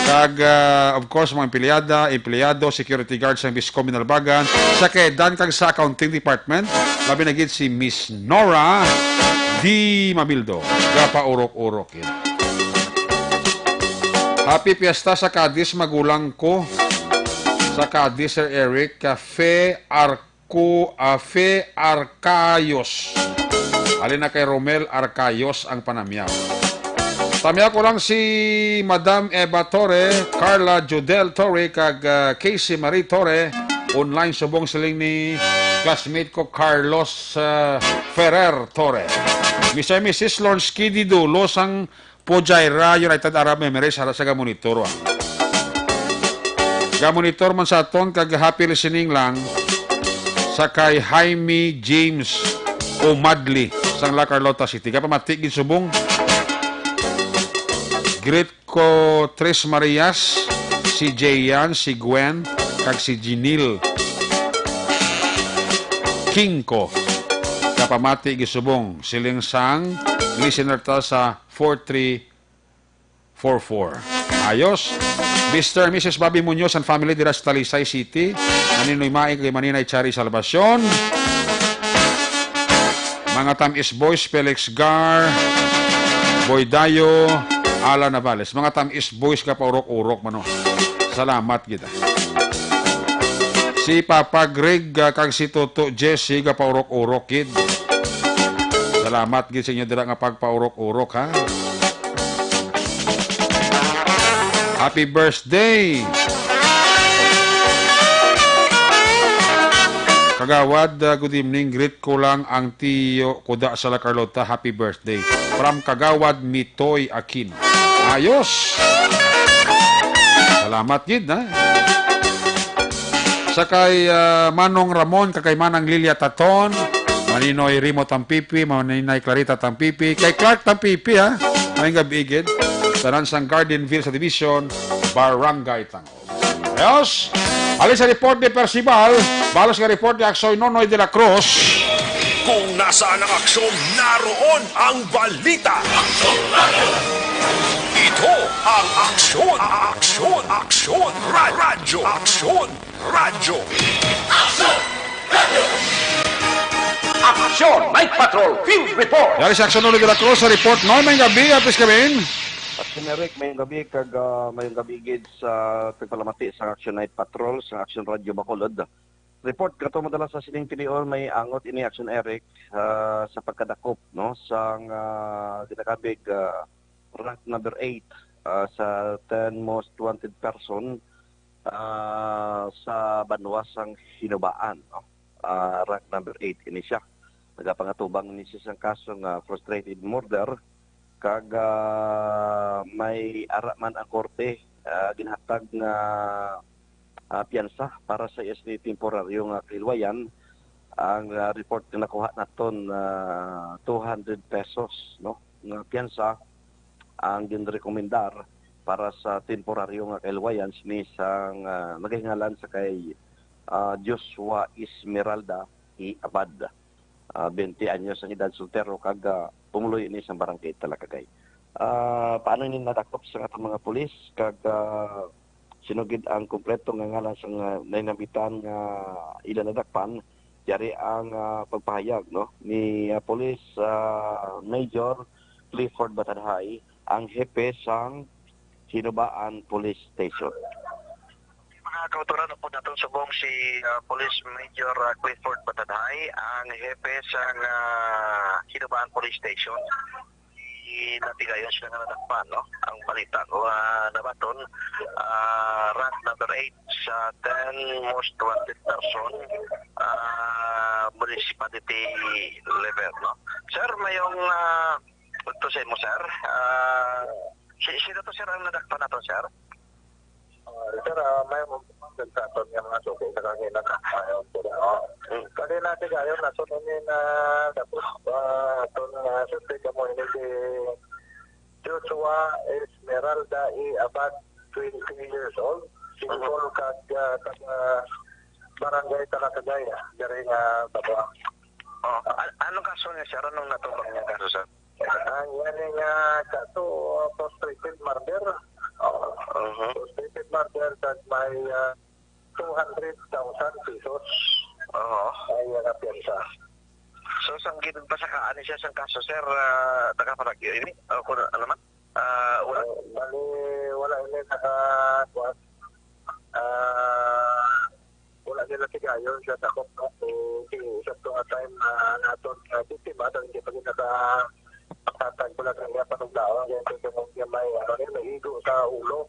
Kag, ah, of course, mga empleyada, empleyado, security guard sang Biscom Binalbagan, sa Kedan kag sa Accounting Department, labi na gid si Miss Nora D. Mabildo. Gapaurok-urok gid. Happy Fiesta sa Cadiz, magulang ko. Sa Cadiz, Sir Eric, Cafe Arco, ah, Fe Arcayos. Halin na kay Romel Arcayos ang panamyaw. Tamyaw ko lang si Madam Eva Torre, Carla Judel Torre, kag, ah, Casey Marie Torre. Online subong siling ni classmate ko, Carlos, ah, Ferrer Torre. Mister and Missus Lawrence Kidi Dulo sang Fujairah, United Arab Emirates, ara sa gamonitor, ah. Gamonitor man sa aton, kag happy listening lang sa kay Jaime James Umadli sang La Carlota City. Kay pamati gid subong. Greet ko Tres Marias, si Jayan, si Gwen, kag si Jinil Kingko. Kapamati gid subong, siling sang listener ta sa four three four four. Ayos. Mister and Missus Bobby Muñoz and family dira sa Talisay City. Maninoy Maing kay Maninay Chari Salvacion. Mga Tamis Boys, Felix Gar, Boy Dayo, Alan Navales. Mga Tamis Boys, gapaurok-urok man, no? Salamat gid. Si Papa Greg, ah, kag si Toto Jesse, gapaurok-urok gid. Salamat gid sa inyo dira nga pagpaurok-urok, ha? Happy birthday! Kagawad, ah, good evening. Greet ko lang ang tiyo ko da sa La Carlota. Happy birthday. From Kagawad Mitoy Aquino. Ayos! Salamat gid, ha? Sa kay, ah, Manong Ramon, kag kay Manang Lilia Taton, Maninoy Rimo Tampipi, Maninay Clarita Tampipi, kay Clark Tampipi, ha? May gabi gid. Tanan sang Garden View sa Division, Barangay Tangol. Ayos. Halin sa report ni Percival, balos nga report ni Aksoy Nonoy de la Cruz. Kung nasaan ang aksyon, naroon ang balita. Ito ang Aksyon, Aksyon, Aksyon, Ra-, Radyo, Aksyon, Radyo. Aksyon Night Patrol Field Report. Yari si Aksyon Nonoy de la Cruz sa report. Noy, may gabi, Apis Kamin. Aksyon Eric, may gabi, kag, ah, may gabi gid sa pagpalamati sa Action Night Patrol sa Action Radio Bacolod. Report kato madala sa sining pilion, may angot ini Action Eric, ah, sa pagkadakop, no, sang, ah, ginakabig, ah, rank number eight, ah, sa ten most wanted person, ah, sa banwa sang Hinubaan, no. Ah, rank number eight ini siya. Nagapangatubang ni siya sang kaso nga frustrated murder, kag, ah, may ara man ang korte, ah, ginhatag nga, ah, piyansa para sa iya sini temporaryo nga kahilwayan. Ang, ah, report nga nakuha naton, ah, two hundred pesos, no, nga piyansa ang ginrekomendar para sa temporaryo nga kahilwayan sini sang, ah, nagahingalan sa kay, ah, Joshua Esmeralda I. Abad. Ah, twenty anyos ang edad, soltero, kag, ah, pumuloy ini sa barangay Talakagay. Ah, paano ini nadakop sa atong mga pulis, kag, ah, sino gid ang kompleto nga ngalan sa nga nahinambitan nga ila nadakpan? Yari ang, ah, pagpahayag, no, ni, ah, Police, ah, Major Clifford Batadhay, ang hepe sang Hinubaan Police Station. Mga kautoran, upod naton subong si, ah, Police Major, ah, Clifford Batadhay, ang hepe sang, ah, Hinubaan Police Station. Natigayon sila nga nadakpan, no? Ang balita ko, ah, nabaton, ah, rank number eight sa ten most wanted person, ah, municipality level, no? Sir, mayong, ah, to sa imo, sir. Ah, si, sino to, sir, ang nadakpan nato, sir? Ah, sir, ah, may Sa aton nga mga suki sa kanila na. Ayun, sila, oh. Mm. Kani na si Gayon, na sunod ni na, tapos, ah, aton, ah, suspect mo ini si Joshua Esmeralda E. Abad, twenty years old, Mhm. single kag, ah, taga Barangay Talakagay, ah, diri nga Babuang. Oh, a-, anong kaso niya, sir? Anong natubang niya kaso, sir? Ang yan nga kaso, ah, frustrated murder. Oh, Mhm. frustrated murder, kag may, ah, two hundred thousand pesos Oo. ay, ah, piyansa. So, sang ginpasakaan ni siya sang kaso, sir, ah, nakaparagyo ini? O kung ano man? Ah, wala. Oh, bali, wala ini naka-, kuwan. Ah, wala nila sigayon sa takop, no? So, si-, sa to nga time na naton, ah, biktima, daw hindi pa rin naka-, nakatag pala sa iya panugnaon, kaya ito yung may, ano, may igo sa ulo.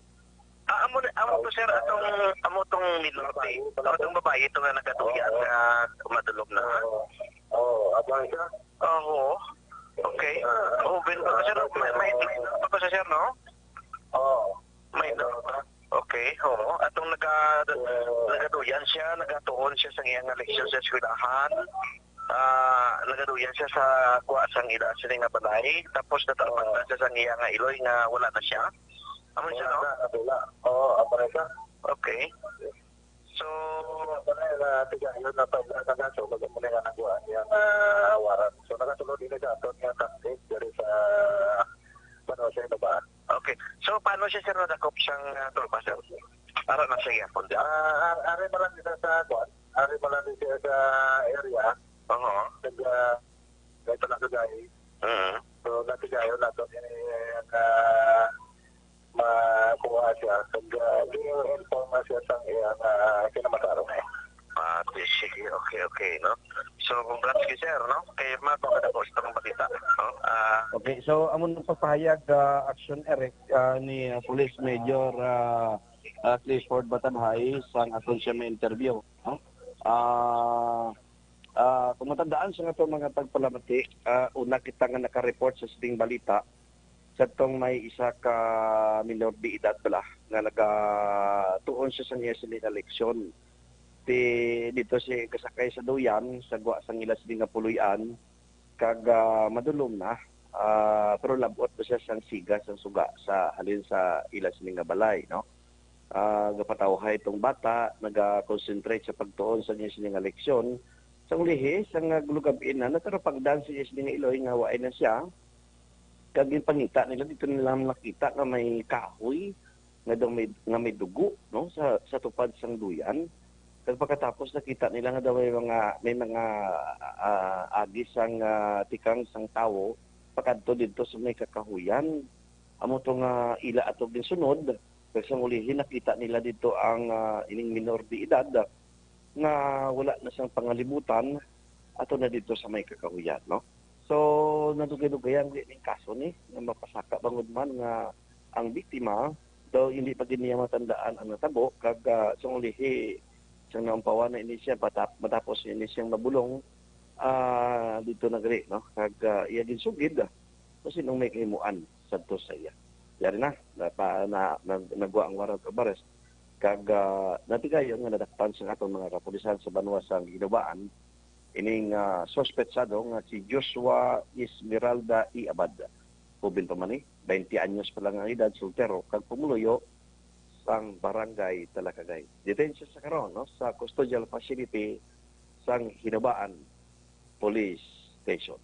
Ah, amo ni, amo to, sir, atong, amo tong minor, Babae pala amo tong to. Babae to nga nagkatuyan Oo. nga madulom na. Oo. Oo, abang siya. Ah, oo. Okay. Ah, Oh, ben, ah, sir, may, may, may, pa, sir, no? Oo. May, Ano ba? Okay, oo. Atong naga-, Oo. nagaduyan siya, nagatuon siya sa iyang leksyon sa eskwelahan. Ah, nagaduyan siya sa kuha sang ila sini nga balay. Tapos natarapatan Oo. siya sa iya nga iloy nga wala na siya. Amo siya, Wala no? na, wala. Oo, amo na siya. Okay. So, Wala na, tiga, yun na pa, na, na, so, baga mo na nga nagkuha niya nga warrant. So, nakasunod din sa aton nga tactic, diri sa, ano, sa Inabaan. Okay. So, paano siya, sir, nadakop sang, ah, tropa, sir? Para na sa iyapon, sir. Ah, ar-, ari mo lang dito sa, kuwan. Ari mo lang dito sa area. Oo. Nag, ah, may pala sa gay. Mhm. So, natigayon nato ini, ah, makuha siya. Kag, ah, di inform na siya sa iyang, ah, kinamatarong. Ah, sige. Okay, okay, no? So, congrats kay sir, no? Kay mako ka na po sa balita, no? Ah, Okay, so amo nang pagpahayag, ah, Action Eric, ah, ni, ah, Police Major, ah, ah, Clifford Batanhay sang aton siya may interview, no? Ah, ah, kung matandaan sa ato mga tagpalamati, ah, una kita nga naka-report sa sining balita sa tong may isa ka minor de edad bala nga nagatuon siya sa niya sini nga leksyon. Ti, dito siya kasakay sa duyan, sa gwa sang ila sini nga puloy-an, kag, ah, madulom na. Ah, pero lab-ot ba siya sang siga, sang suga sa halin sa ila sini nga balay, no? Ah, gapatawhay itong bata, naga-concentrate sa pagtuon sa niya sini nga leksyon. Sang lihi, sang lugab-in na, natarapagdan sa iya sini nga iloy nga waay na siya. Kag ginpangita nila, dito nila nakita nga may kahoy nga daw may, nga may dugo, no, sa, sa tupad sang duyan. Kag pagkatapos nakita nila nga daw may mga, may mga, ah, agi sang, ah, tikang sang tawo pakadto didto sa may kakahuyan. Amo to nga ila ato ginsunod, kag sang ulihi nakita nila didto ang, ah, ining minor de edad nga wala na sang pangalibutan ato na didto sa may kakahuyan, no? So, nadugay-dugayan gid ning kaso ni, nga mapasaka bangod man nga ang biktima daw hindi pa gid niya matandaan ang natabo, kag, ah, sang ulihi, sang naumpawan na ini siya, patap-, matapos ini siyang mabulong, ah, dito na gani, no? Kag, ah, iya ginsugid, ah, kung sinong may kahimuan sadto sa iya. Yari na, napa-, na, na, nagwa ang warrant of arrest. Kag, ah, natigayon nga nadakpan sa atong mga kapulisan sa banwa sang Hinabaan ining, ah, suspetsado nga si Joshua Esmeralda E. Abad. Hoben pa man ni, twenty anyos pa lang ang edad, soltero, kag pumuluyo sang Barangay Talakagay. Detain siya sa karon, no, sa custodial facility sang Hinabaan Police Station.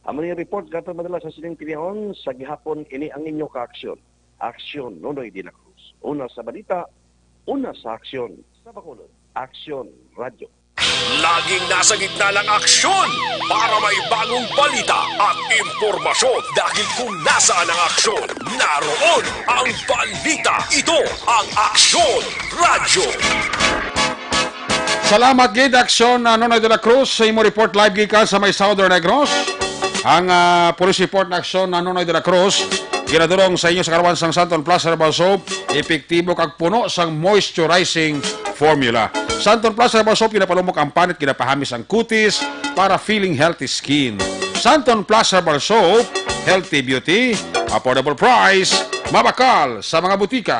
Amo ni report nga aton madala sa sining pinihon. Sa gihapon, ini ang inyo kaaksyon. Aksyon Nonoy de la Cruz. Una sa balita, una sa aksyon. Sa Bacolod, Aksyon Radyo. Laging nasa gitna ng aksyon para may bagong balita at impormasyon. Dahil kung nasaan ang aksyon, naroon ang balita. Ito ang Aksyon Radyo. Salamat gid, Aksyon, ah, Nonoy de la Cruz, sa imo report live gikan sa may Southern Negros. Ang, ah, police report na Aksyon, ah, Nonoy de la Cruz, ginadurong sa inyo sa karawan sang Santon Plus Herbal Soap, epektibo kag puno sang moisturizing formula. Santon Plus Herbal Soap, ginapalumok ang panit, ginapahamis ang kutis para feeling healthy skin. Santon Plus Herbal Soap, healthy beauty, affordable price, mabakal sa mga butika.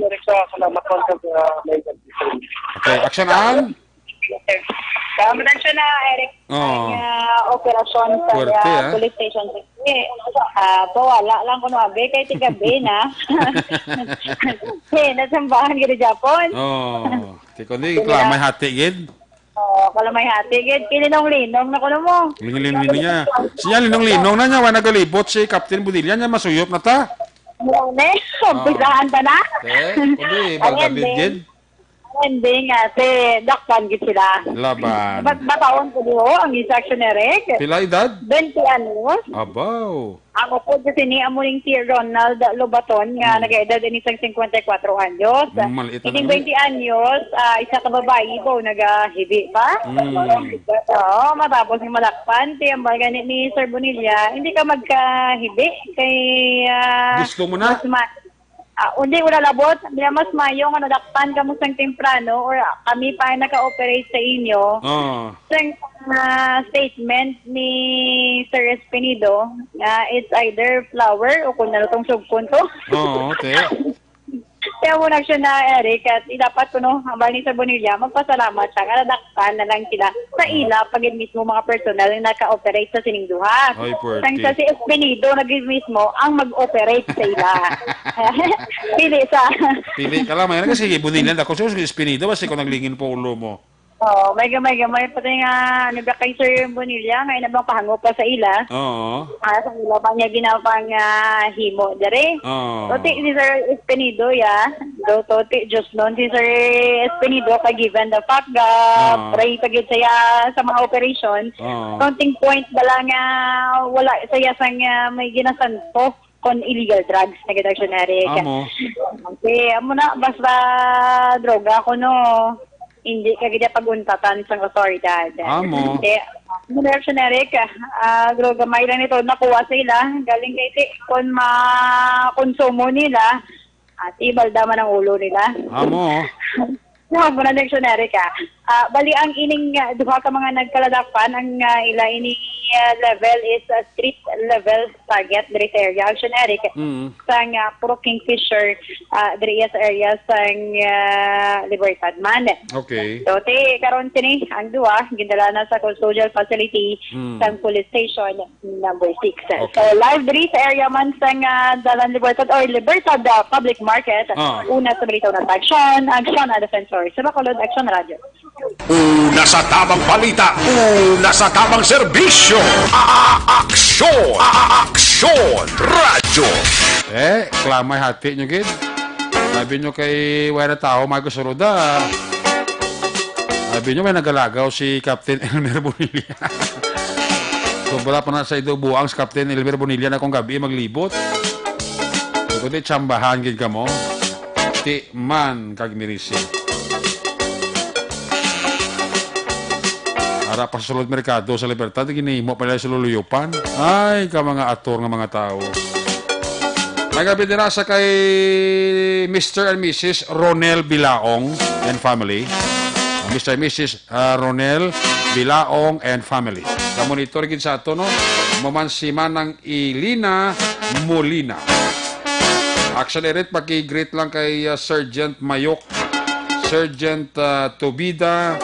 Eric, sa salamat po sa, sa may Okay, action, Ann. Salamat siya na, Eric. Oh. Ang ah, operasyon sa Puwerte, ah, ah. police station. Eh, ah, pawala lang kuno abi kay tigabi na. Eh, nasambahan gid Japon. Oh, ti kundi, klamay hati gid. Oo, kalamay hati gid. Kilinong-linong na kuno mo. Linong-linong niya. Siya, linong-linong na niya, wa nagalibot si Captain Bonilla niya, masuyop na ta. Ano, ne? Oh. Umpisahan pa na? Eh, kundi, Ayan, Balda Bid, din. Gid. Ayan, din nga, te, dakpan gid sila. Laban. Bat-, bataon ko diho, ang isa action ni Rick. Pila edad? Twenty anyos. Abaw. Ang upod sa sini, amo ning si Ronald Lobaton, nga Mm. nag-edad ini sang singkwenta y kuwatro anyos. Mm, maliit na Ining naman. Twenty anyos, ah, isa ka babayi ba, nagahibi pa? Mm. Oo, matapos nga madakpan, ti ambal gani ni Sir Bonilla, hindi ka magkahibi kay, ah, Gusto mo na? mas ma-, ah, hindi, wala labot. Niya mas mayo nga nadakpan ka mo sang temprano or kami pa ang naka-operate sa inyo. Oo. Sang, ah, statement ni Sir Espinido, nga it's either flower o kung ano tong sugkon to. Oo, te. Kaya mo na siya na, Eric, at dapat kuno, ang bali sa Bonilla, magpasalamat siya. Nga nadakpan na lang sila sa ila, pag mismo mga personal na naka-operate sa sining duha. Ay, pwerte. Sang sa si Espinido, nag mismo ang mag-operate sa ila. Pili sa Pili ka lang, may kasi Bonilla, ako, si Espinido, basta ko naglingin po ulo mo. Oo, may gamay-gamay pa tayo nga, ano ba kay Sir Bonilla, nga inabang pahango pa sa ila. Oo. Ah, sa ila pa niya ginapang, ah, himo dere. Oo. Toti si Sir Espinido, ya. Do, toti, Diyos nun, si Sir Espinido, kay given the fact nga Oo. pray pa gid siya sa mga operation. Oo. Counting point ba lang nga wala siya sang, ah, may ginasanto kon illegal drugs na gid, Action Eric. Amo. Okay, amo na, basta droga ko, no, hindi ka gid pag-untatan sang otoridad. Amo. Okay, amo na, Action Eric, ah, droga, may lang ito nakuha sa ila, galing kay ti, kon makonsumo nila, at ibalda man ang ulo nila. Amo. Huwag mo na dictionary ka. Ah, bali, ang ining, ah, duha ka mga nagkaladakpan, ang, ah, ila ini, ah, level is, ah, street level target diri sa area. Action Eric, Mm. sang, ah, puro kingfisher, ah, diri sa area sang, ah, Libertad man. Okay. So, ti, karon sini, ang duha, gindala na sa custodial facility Mm. sang police station. Number six. Okay. So, live diri sa area man sang, ah, Dalan Libertad or Libertad, ah, Public Market. Ah. Una sa balita, una sa aksyon, Aksyon na Defensor. Sa Bacolod, Aksyon Radio. Una sa tabang balita, una sa tabang serbisyo. A-, a-, aksyon, a-, a-, aksyon, radyo. Eh, klamay hati nyo, gid. Sabi nyo kay wala na tao, may gusto da. Sabi nyo, may nagalagaw si Captain Elmer Bonilla. Sobra pa na sa ido buang si Captain Elmer Bonilla na kung gabi maglibot. Kundi tsambahan gid kamo. Ti man kag mirisi. Ara pa sa sulod merkado sa Libertad, ginimo pa nila sa luluyupan. Ay, ka mga ator nga mga tao. May gabi dira sa kay Mister and Missus Ronel Bilaong and family. Mister and Missus, ah, Ronel Bilaong and family. Kamonitor gid sa ato, no? Maman si Manang Ilina Molina. Action Erit, paki-greet lang kay, ah, Sergeant Mayok, Sergeant, ah, Tobida,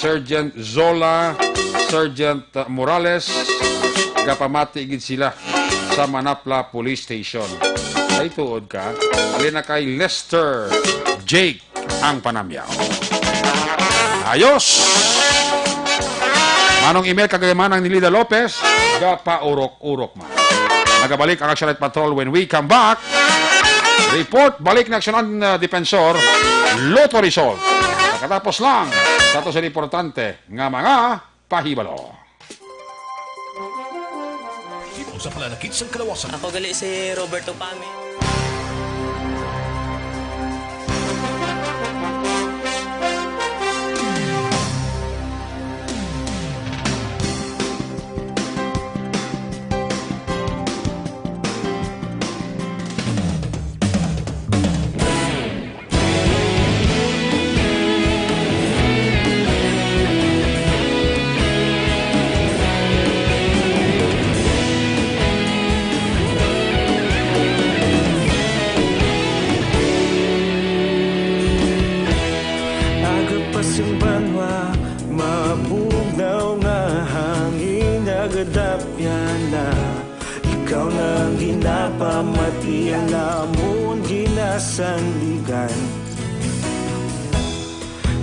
Sergeant Zola, Sergeant, ah, Morales. Gapamati gid sila sa Manapla Police Station. Ay, tuod ka. Alin na kay Lester Jake ang panamyaw. Ayos! Manong Emel, kagayamanan ni Lida Lopez, gapaurok-urok man. Nagabalik ang Action Night Patrol when we come back. Report, balik na Aksyon, uh, Defensor, Lotto Result. Pagkatapos lang, sa to sa importante nga mga pahibalo. Dito sa pananakit sang kalawasan. Ako gali si Roberto Pami. Agapas ang banwa, mabugnaw nga hangin, nagadapyan na. Ikaw na ang ginapamati, ang amon ginasandigan.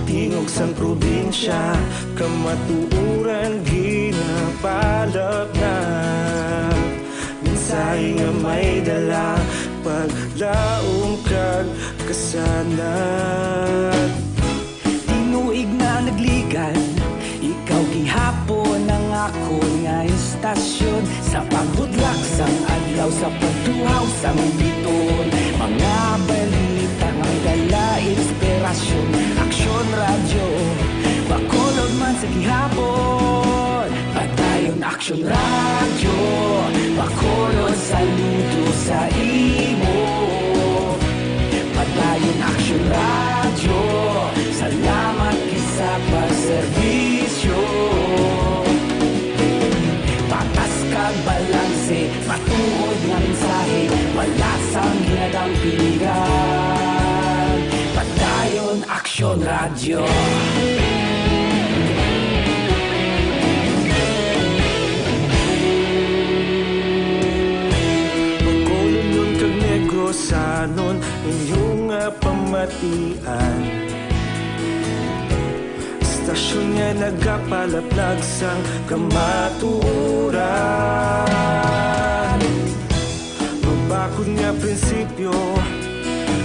Di Tingog sang probinsya, kamatuoran ginapalapnap. Mensahe nga may dala, paglaom kag kasanag. Tinuig na nagligan, ikaw gihapon ang akon nga istasyon. Sa pagbudlak sang adlaw, sa pagtuhaw sang bituon, mga balita nga may dala inspirasyon. Aksyon Radyo, Bacolod man sa gihapon. Padayon Aksyon Radyo, Bacolod, saludo sa imo. Padayon Aksyon Radyo, salamat gid sa pagserbisyo. Patas kag balanse, matuod nga mensahe, wala sang ginadampingan. Padayon Aksyon Radyo. Bacolodnon kag Negrosanon, inyo nga pamatian. Istasyon nga nagapalaplag sang kamatuoran. Mabakod nga prinsipyo,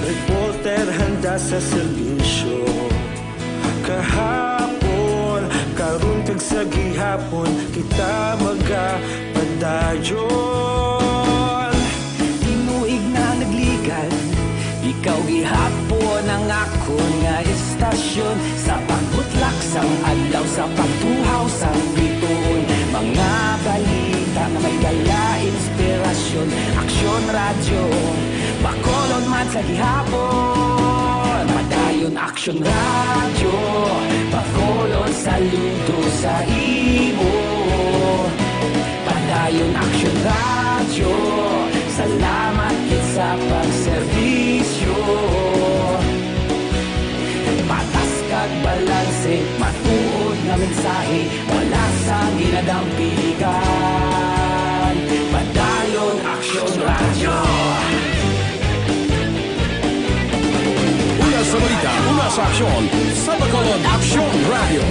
reporter handa sa serbisyo. Kahapon, karon kag sa gihapon, kita magapadayon. Tinuig na nagligan, ikaw gihapon ang akon nga istasyon. Sa pagbutlak sang adlaw, sa pagtuhaw sang bituon, mga balita nga may dala inspirasyon. Aksyon Radyo, Bacolod man sa gihapon. Padayon Aksyon Radyo, Bacolod, saludo sa imo. Padayon Aksyon Radyo, salamat gid sa pagserbisyo. Patas kag balanse, matuod nga mensahe, wala sang ginadampigan. Padayon Aksyon Radyo. Una sa balita, una sa aksyon, sa Bacolod Aksyon Radyo.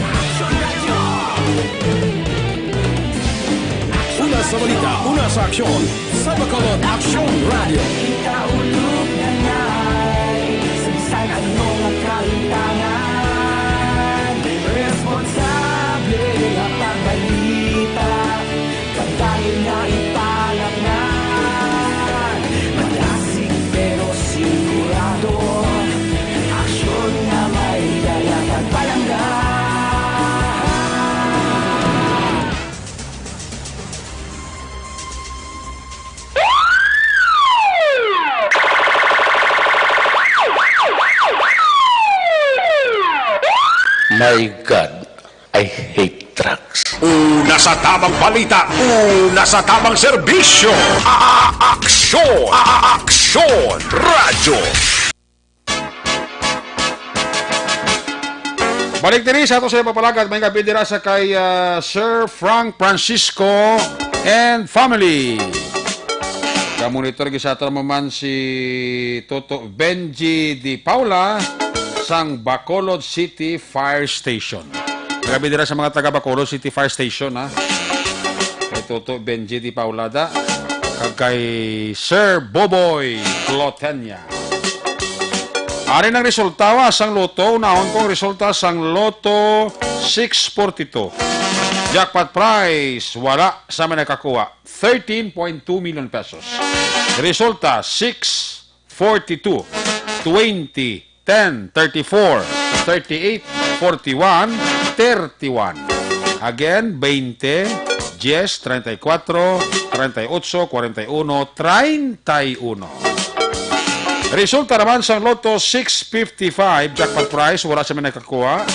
Una sa balita, una sa aksyon, sa Bacolod Aksyon Radyo. Kita ulog na ngay, sa bisan ano nga kalintangan, responsable nga pagbalita. Padayon nga ipalapngan, madasig pero sigurado. Aksyon nga may dala kag palangga. My God, I hate drugs. Una sa tabang balita, una sa tabang serbisyo. A-, a-, aksyon, a-, a-, aksyon, radyo. Balik diri sa ato sa pagpalagad, may gabi dira sa kay, ah, Sir Frank Francisco and family. Ka-monitor gid sa ato naman si Toto Benji Di Paula sang Bacolod City Fire Station. Grabe dira sa mga taga Bacolod City Fire Station, ha. Kay Toto Benji Di Paula da, kag kay Sir Boboy Clotenia. Ari nang resulta wa sang lotto, unahon kong resulta sang Lotto six forty-two. Jackpot prize, wala sa may nakakuha, thirteen point two million pesos. Resulta, six, forty-two, twenty, ten, thirty-four, thirty-eight, forty-one, thirty-one. Again, twenty, dies, treinta y cuatro, treinta y ocho, cuarenta y uno, treinta y uno. Resulta naman sang Lotto six fifty-five, jackpot prize, wala sa may nakakuha,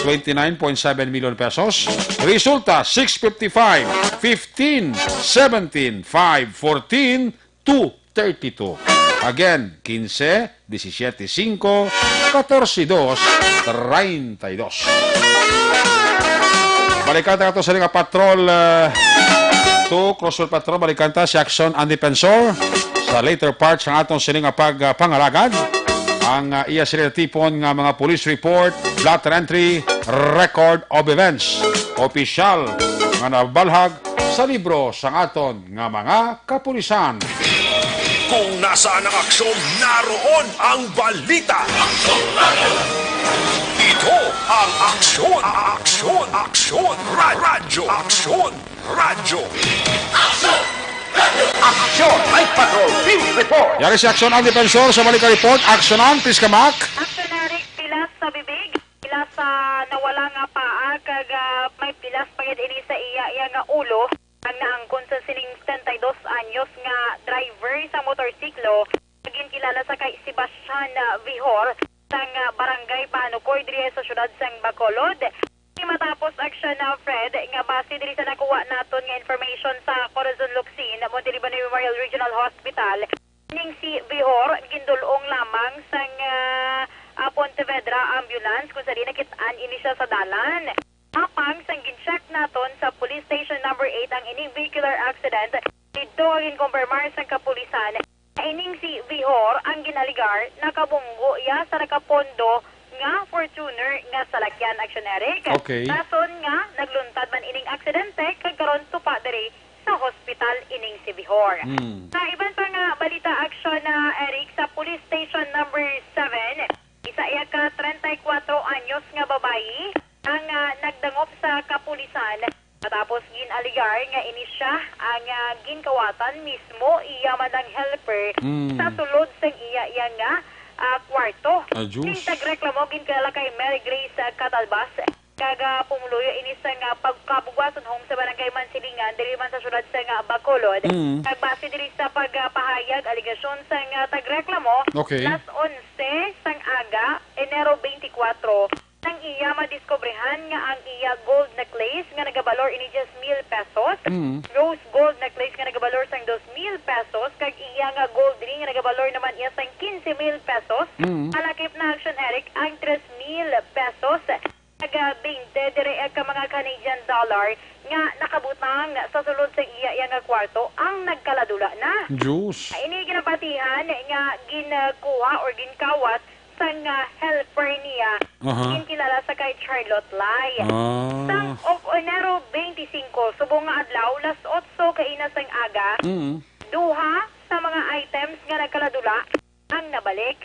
twenty-nine point seven million pesos. Resulta, six fifty-five, fifteen, seventeen, five fourteen, two thirty-two. Again, quince, diecisiete cinco, catorce dos, treinta y dos. Balikan ta ato sa nga patrol, uh, to Crossroad Patrol, balikan ta si Action and Defensor sa later part sa aton sini nga pag, uh, pangalagad. ang, ah, iya sila natipon nga mga police report, blotter entry, record of events, opisyal nga nabalhag sa libro sang aton nga mga kapulisan. Kung nasaan ang aksyon, naroon ang balita. Ito ang Aksyon, Aksyon, Aksyon, Ra-, Radyo, Aksyon, Radyo. Aksyon! Night Patrol Field Report! Yari si Aksyon ang Depensor sa balik nga report. Aksyonan, please come back. Aksyon, Eric, pilas sa bibig, pilas sa nawala nga paa, kag, ah, may pilas pa gid ini sa iya, iya nga ulo. Ang naangkon sa sining setenta y dos anyos nga driver sa motorsiklo, ginkilala sa kay Sebastian, ah, Vihor, sang, ah, Barangay Panukoy diri sa siyudad sang Bacolod. Di matapos aksyon na, Fred, nga base diri sa nakuha naton nga information sa Corazon Locsin, Montiliban Memorial Regional Hospital, ning si Vihor gindul-ong lamang sang, ah, ah, Pontevedra ambulance kung sa di nakit-an ini siya sa dalan. Apang sang gin-check naton sa Police Station Number Eight ang ining vehicular accident didto, ginkonfirmar sang kapulisan nga ining si Vihor ang ginaligar, nakabunggo iya sa nakapondo nga Fortuner nga salakyan, Aksyon Eric. Okay. Rason nga nagluntad man ining aksidente kag karon tupa diri sa hospital ining si Vihor. Hmm. Sa iban pa nga balita, Aksyon, ah, Eric, sa Police Station Number Seven, isa iya ka treinta y cuatro anyos nga babayi ang, ah, nagdangop sa kapulisan matapos gin-aligar nga ini siya ang, ah, ginkawatan mismo iya man ang helper Mm. sa sulod sang iya, iya nga, ah, kwarto. Ah, Diyos. Ning tagreklamo ginkilala kay Mary Grace, ah, Catalbas, kag, ah, pumuluyo ini sang, ah, pag-, Kabugwason Home sa Barangay Mansilingan, diri man sa siyudad sang, ah, Bacolod. Mm. Kag base diri sa pagpahayag, alegasyon sang, ah, tagreklamo, Okay. las onse sang aga, Enero twenty-four, sang iya madiskobrehan nga ang iya gold necklace nga nagabalor ini diyes mil pesos, Mm. rose gold necklace nga nagabalor sang dos mil pesos, kag iya nga gold ring nga nagabalor naman iya sang quince mil pesos, Mm. malakip na, Aksyon Eric, ang tres mil pesos. Taga twenty diri ka mga Canadian dollar nga nakabutang sa sulod sa iya, iya nga kwarto ang nagkaladula na. Diyos. Ini ginabatihan nga ginkuha or ginkawat sang, ah, helper niya, Aha. ginkilala sa kay Charlotte Lai. Ah. Sang of Enero twenty-five, subong nga adlaw, las otso kaina sang aga, Mm. duha sa mga items nga nagkaladula ang nabalik.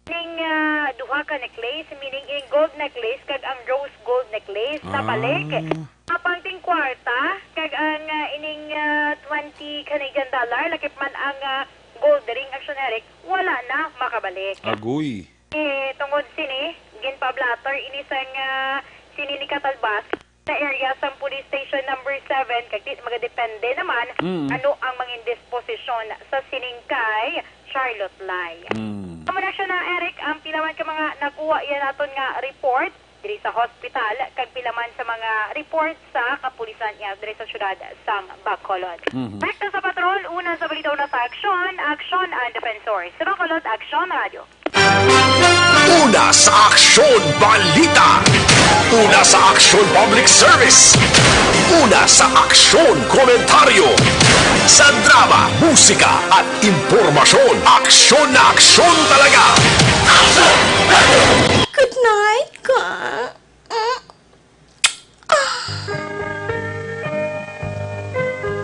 Ning, ah, duha ka necklace, meaning ing gold necklace kag ang rose gold necklace, Ah. nabalik. Apang ting kwarta kag ang, ah, ining, ah, twenty Canadian dollar, lakip man ang, ah, gold ring, Aksyon Eric, wala na makabalik. Agoy. Eh, tungod sini, ginpablatter ini sang, ah, sini ni Catalbas sa area sang Police Station Number Seven, kag di, magadepende naman Mm. ano ang mangin disposisyon sa sining kay Charlotte Lai. Mm. Amo na siya na, Eric, ang pila man ka mga nakuha iya naton nga report diri sa hospital, kag pila man sa mga report sa kapulisan iya diri sa siyudad sang Bacolod. Mhm. Direkta sa patrol, una sa balita, una sa aksyon, Aksyon ang Defensor. Sa Bacolod, Aksyon Radio. Una sa aksyon, balita. Una sa aksyon, public service. Una sa aksyon, komentaryo. Sa drama, musika, at impormasyon, aksyon na aksyon talaga. Good night, ka.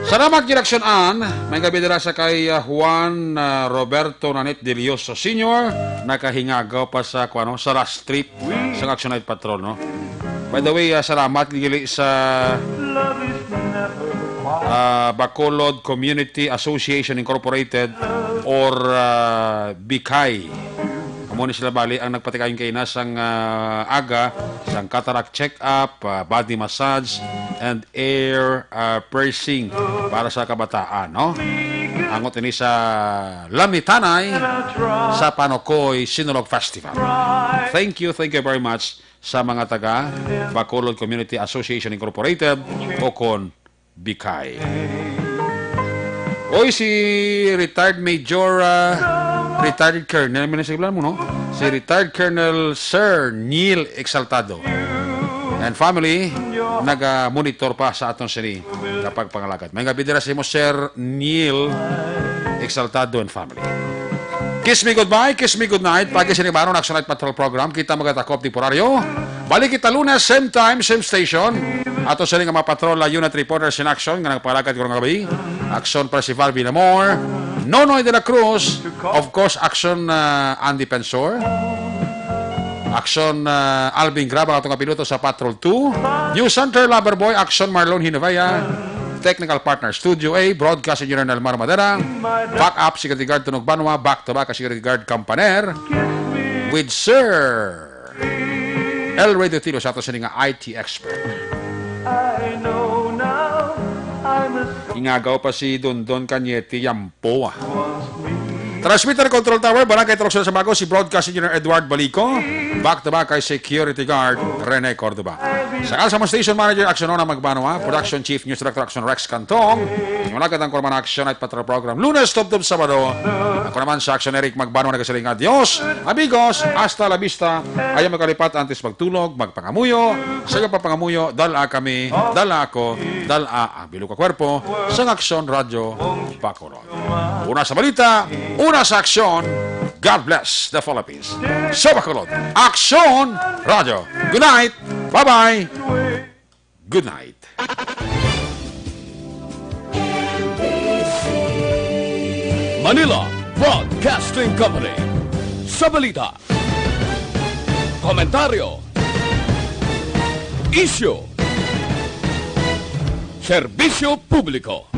Salamat gid, Aksyon Ann. May gabi dira sa kay, uh, Juan, uh, Roberto Nanit Delioso Senior. Nakahingagaw pa sa, kuano, sa last trip sa Action Night Patrol, no? By the way, uh, salamat gid sa, uh, Bacolod Community Association Incorporated or, uh, BICAI. Amo ni sila bali ang nagpatigayon kaina sang, ah, aga sang cataract check-up, ah, body massage, and ear, ah, piercing para sa kabataan, no? Angot ini sa Lamitanay sa Panukoy Sinulog Festival. Thank you, thank you very much sa mga taga Bacolod Community Association Incorporated o kon BICAI. Oy, si retired Major, ah, retired Colonel, may nasigilan mo, no? Si retired Colonel Sir Neil Exaltado and family, naga-monitor pa sa aton sini nga pagpangalagad. May gabi dira sa imo, Sir Neil Exaltado and family. Kiss Me Goodbye, Kiss Me Goodnight, pagi sini baron Action Night Patrol Program. Kita magatakop temporaryo. Balik kita Lunes, same time, same station. Ato sini nga mga patrol, ah, unit reporters in action nga nagpalakad karong gabi. Action Percival Villamor, Nonoy de la Cruz, of course, Action, ah, Andy Pensor. Action, ah, Alvin Graba, ato nga piloto sa Patrol two. News Center, Loverboy, Action Marlon Hinovea. Technical partner, Studio A, broadcast engineer Nelmar Madera. Backup, security guard, Tunog Banwa, back to back, security guard, Campaner. With Sir El Rey Dutilo sa ato sini nga I T expert. I know now I must Ingagaw pa si Dondon Cañete Yampo, ah. Transmitter Control Tower, Barangay Trocel sa Bago, si Broadcast Engineer Edward Balico. Back to back kay Security Guard Rene Cordoba. Sa Kalsamon Station Manager, Action Ona Magbanwa. Production Chief, News Director, Action Rex Cantong. Inyong lakat ang Kurman Action at Patrol Program. Lunes, tubtob Sabado. Ako naman sa Action Eric Magbanwa, nagasiling nga, "Adios, amigos, hasta la vista." Ayaw magkalipat antes magtulog, magpangamuyo. Sa iyo pa pangamuyo, dala kami, dala ako, dala ang bilog ka kwerpo, sa Action Radyo Bacolod. Una sa balita, una sa aksyon. God bless the Philippines. Sa Bacolod, Aksyon Radyo. Good night. Bye-bye. Good night. Manila Broadcasting Company. Sa balita, komentaryo, isyu, serbisyo publiko.